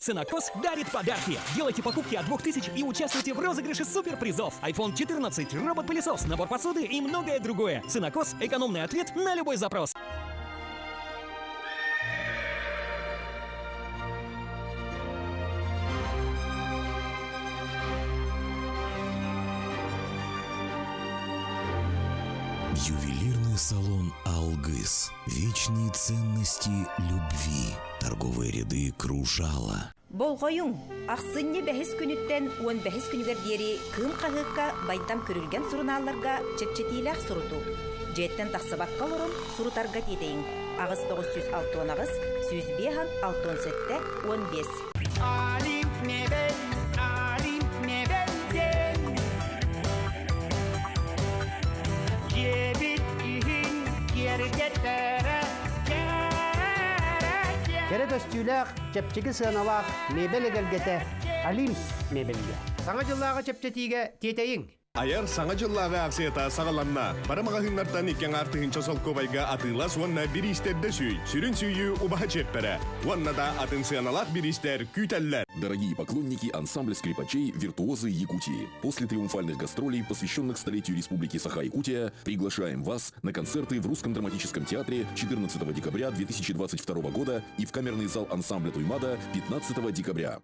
Ценокос дарит подарки. Делайте покупки от 2000 и участвуйте в розыгрыше суперпризов. iPhone 14, робот-пылесос, набор посуды и многое другое. Ценокос – экономный ответ на любой запрос. Ювелирный салон «Алгыс». Вечные ценности любви. Торговые ряды «Кружала». Болҕойуҥ, ахсынньы бэһис күнүттэн 15 күнүгэр диэри Кыым хаһыакка Байдам Күрүлгэн сурунаалларга чэпчэтиилээх сурутуу. Дьиэттэн тахсыбакка олорон сурутарга тиэтэйиҥ. 8 968 105 67 15. Олимп мебель, Олимп мебель Дьиэбит иһин киэргэтэрэ. Кэрэ көстүүлээх, чэпчэки сыаналаах мебель эгэлгэтэ Олимп мебельгэ. Саҥа дьыллааҕы чэпчэтиигэ тиэтэйиҥ. Айар Саҥа дьыллааҕы акцията саҕаланна. Бары маҕаһыыннартан 2,5 солкуобайга атыылас уонна бириистэрдэ сүүй. Сүрүн сүүйүү убаһа чиэппэрэ. Уонна да атын сыаналаах бириистэр күүтэллэр. Дорогие поклонники ансамбля скрипачей «Виртуозы Якутии», после триумфальных гастролей, посвященных столетию Республики Саха-Якутия, приглашаем вас на концерты в Русском драматическом театре 14 декабря 2022 года и в камерный зал ансамбля Туймада 15 декабря.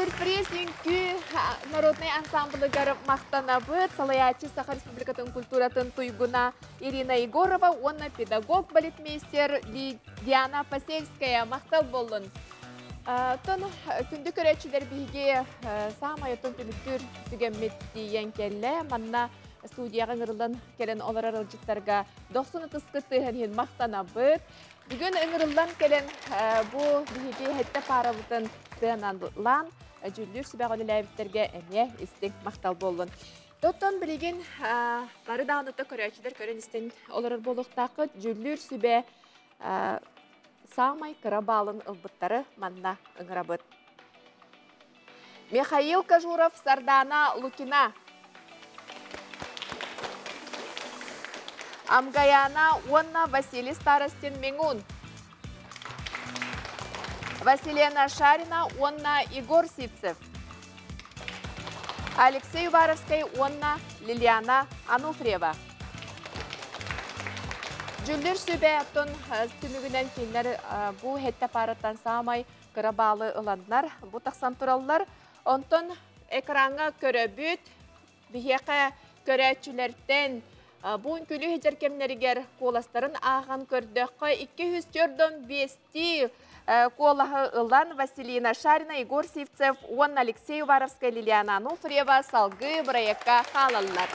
Сюрприз үҥкүү народнай ансамблыгар махтанабыт. Салайааччы Саха Республикатын культуратын туйгуна Ирина Егорова уонна педагог-балетмейстер Диана Посельская махтал боллун. Оттон күндү көрөөччүлэр биһиги саамай оттон түмүктүүр түгэммит тиийэн кэллэ. Манна студияҕа ыҥырыллан кэлэн олорор ыалдьыттарга дохсун ытыскыт тыаһын иһин махтанабыт. Бүгүн ыҥырыллан кэлэн бу биһиги хэттэ паарабытын сыаналаан дьүүллүүр сүбэҕэ үлэлээбиттэргэ эмиэ истиҥ махтал буоллун. Оттон билигин бары даҕаны көрөөччүлэр көрөн истэн олорор буолуохтааххыт. Дьүүллүүр сүбэ саамай кыра баалын ылбыттары манна ыҥырабыт. Михаил Кожуров, Сардана Лукина. Амгаяна уонна Василий Старостин Миңун. Василена Шарина уонна Егор Сивцев. Алексей Уваровскай уонна Лилиана Ануфриева. Дьүллүр сүбэ оттон түмүгүнэн кинилэр бу хэттэ паараттан саамай кыра баалы ыланнар бу тахсан тураллар. Онтон экраҥҥа көрөбүт, биһиэхэ көрөөччүлэртэн бу үҥкүүлүү сылдьар кэмнэригэр куоластарын ааҕан көрдөххө 245 куолаһы ылан Василина Шарина, Егор Сивцев уонна Алексей Уваровскай, Лилиана Ануфриева салгыы бырайыакка хаалаллар.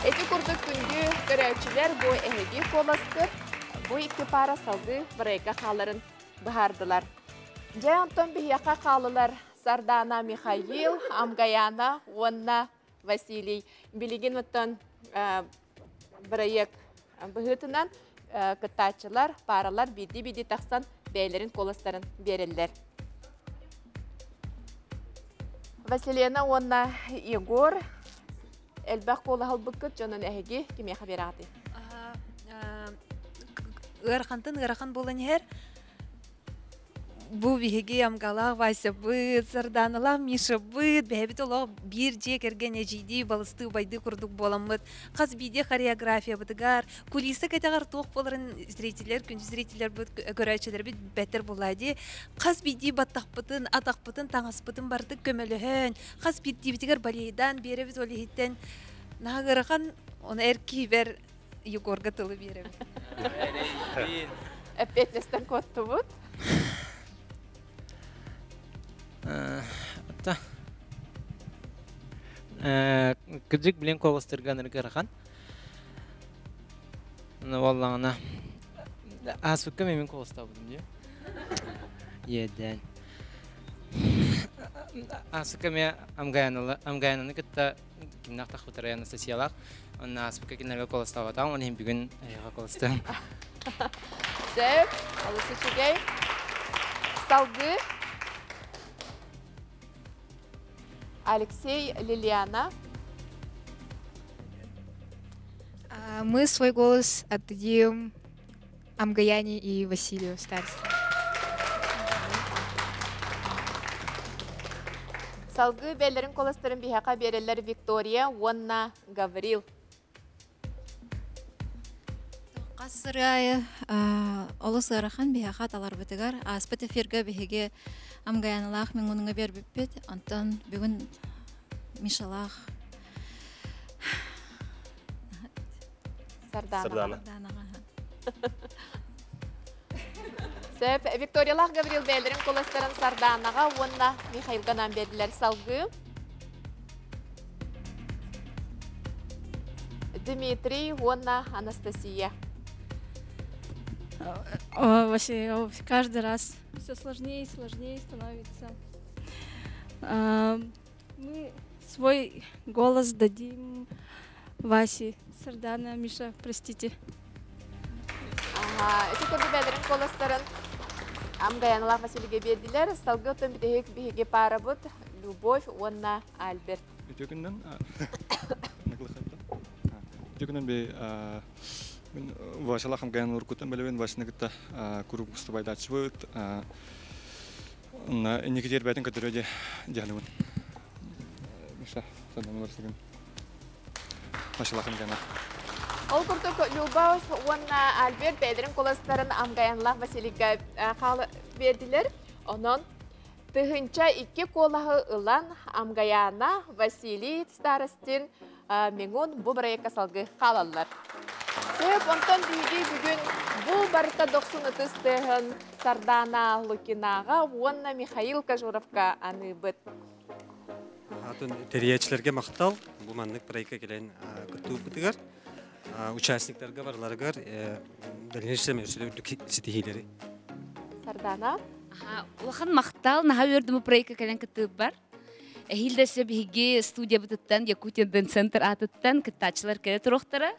Ити курдук күндү көрөөччүлэр бу эһиги куоласкыт бу икки пара салгыы бырайыакка хааларын быһаардылар. Дьэ, онтон биһиэхэ хаалылар Сардана Михаил, Амгаяна уонна Василий. Билигин оттон бырайыак быһыытынан кыттааччылар, пааралар биирдии-биирдии тахсан бэйэлэрин куоластарын биэрэллэр. Василена уонна Егор элбэх куолаһы ылбыккыт дьонун эһиги кимиэхэ биэрэҕитий? Ыарахантан ыарахан буолан иһэр. Бу биһиги Амгалаах Васябыт, Сарданалаах Мишабыт, бэйэбит олох биир дьиэ кэргэн эдьиийдии, балыстыы, убайдыы курдук буоламмыт, хас биирдии хореографиябытыгар, кулиса кэтэҕэр туох буоларын зрителлэр, күндү зрителлэрбит, көрөөччүлэрбит бэттэр буоллаа дии. Хас биирдии баттахпытын, атахпытын, таҥаспытын барытын көмөлөһөн, хас биирдиибитигэр балейдаан биэрэбит ол иһиттэн наһаа ыарахан, ону эр киһибэр Егорга тылы биэрэбин. Эппиэтинэстэн куоттубут. Ата. Кырдьык билин куоластырга ыарахан. Буоллаҕына ааспыкка мин куоластаабытым дии. Иэдээн. Ааспыкка эмиэ Амгаянаны кытта кимнээх тахпытара Анастасиялаах. Онно ааспыкка кинилэргэ куоластаабатаҕым, ол иһин бүгүн эһиэхэ куоластыам. Сөп, олус үчүгэй. Салгыы Алексей, Лилиана. Мы свой голос отдадим Амгаяне и Василию Старостину. Салгыы бэллэрин колостарын биһэхэ биэрэллэр Виктория уонна Гаврил. Хас сыры олус ыарахан биһэхэ таларбытыгар ааспыт эфиргэ биһиги Амгаяналаах Миҥунҥа биэрбиппит. Онтон бүгүн Мишалаах Сардаана. Сөп, Викториялаах Гаврил бэйэлэрин куоластарын Сардаанаҕа уонна Михаилга анаан биэрдилэр салгыы. Дмитрий уонна Анастасия. Вообще, каждый раз все сложнее и сложнее становится. Мы свой голос дадим Васе, Сардана, Миша, простите. Ага, ити курдук бэйэлэрин куоластарын Амгаянлаах Василийга биэрдилэр. Салгыы оттон бүтэһик биһиги паарабыт Любовь уонна Альберт. Үтүө күннэн Үтүө күннэн би мин Васялаах Амгаян уруккуттан билэбин Васяны кытта куруук устубайдааччыбыт. Онно инники тиэрбэтин көтөрө дии дьаһаныбын. Миша, санаан барсыгын. Машалахын гана. Ол курдук Любовь уонна Альберт бэйэлэрин куоластарын Амгаянлаах Василийга хаала биэрдилэр. Онон Тыһынча 2 куолаһы ылан Амгаяна, Василий Старостин Миңун бу проектка салгы хаалаллар. Сөп, онтон биһиги бүгүн бу барыта дохсун ытыс тыаһын Сардана Лукинаҕа уонна Михаил Кожуровка аныыбыт. Атын тэрийээччилэргэ махтал, бу маннык проектка кэлэн кыттыыбытыгар, участниктарга барыларыгар дальнейшем өссө үрдүк ситиһиилэри. Сардана. Улахан махтал, наһаа үөрдүм бу проектка кэлэн кыттыыбар. Эһиил да өссө биһиги студиябытыттан Якутия Дэн Центр аатыттан кыттааччылар кэлэ туруохтара.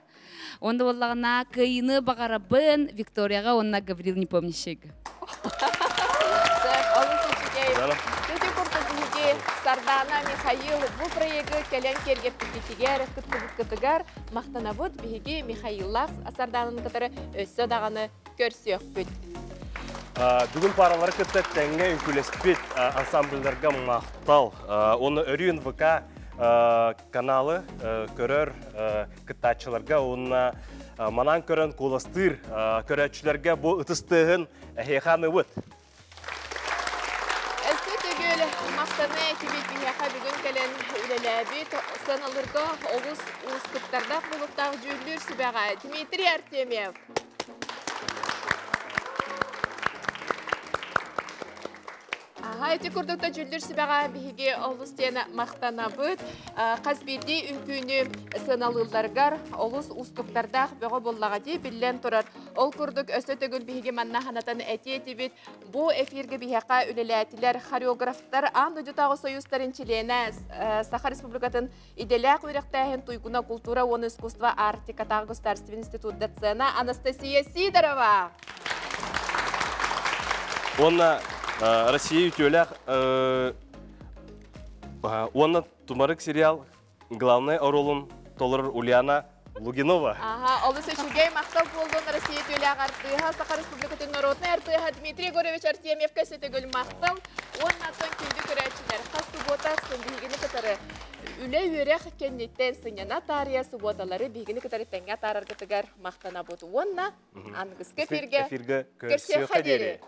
Онда буоллаҕына кыайыыны баҕарабын Викторияҕа уонна Гаврил Непомнящийга. Сөп, олус үчүгэй. Ити курдук биһиги Сардана, Михаил бу проегы кэлэн киэргэппиккитигэр, кыттыбыккытыгар махтанабыт. Биһиги Михаиллаах Сардананы кытары өссө даҕаны көрсүөхпүт. Бүгүн паралары кытта тэҥҥэ үҥкүүлэспит ансамбльларга махтал. Уонна өрүү НВК каналы көрөр кыттааччыларга уонна манан көрөн куоластыыр көрөөччүлэргэ бу ытыс тыаһын эһиэхэ аныыбыт. Өссө төгүл махтаны этибит биһиэхэ бүгүн кэлэн үлэлээбит сыаналырга олус уустуктардаах булуктаах дьүүллүүр сүбэҕэ Дмитрий Артемьев. Аха, ити курдук да дьүүллүүр сүбэҕэ биһиги олус диэн махтанабыт. Хас биирдии үҥкүүнү сыаналыылларыгар олус уустуктардаах бөҕө буоллаҕа дии биллэн турар. Ол курдук өссө төгүл биһиги манна ханатан этиэ этибит. Бу эфиргэ биһиэхэ үлэлээтилэр хореографтар Аан дойдутааҕы союзтарын чилиэнэ Саха Республикатын идэлээх үөрэхтээһин туйгуна култуура уонна искусство Арктикатааҕы государственный институт доцена Анастасия Сидорова. Уонна Россия үтүөлээх уонна Тумарык сериал главный оруолун толорор Ульяна Лугинова. Ага, олус үчүгэй махтал буоллун Россия үтүөлээх артыыһа, Саха Республикатын народнай артыыһа Дмитрий Егорович Артемьевка сөтөгүл махтал. Уонна аттан күндү көрөөччүлэр, хас субуота ахсын биһигини кытары үлэ үөрэх кэнниттэн сынньана таарыйа субуоталары биһигини кытары тэҥҥэ атаараргытыгар махтанабыт. Уонна аныгыскы эфиргэ эфиргэ көрсүөххэ диэри. Көрсүөххэ диэри.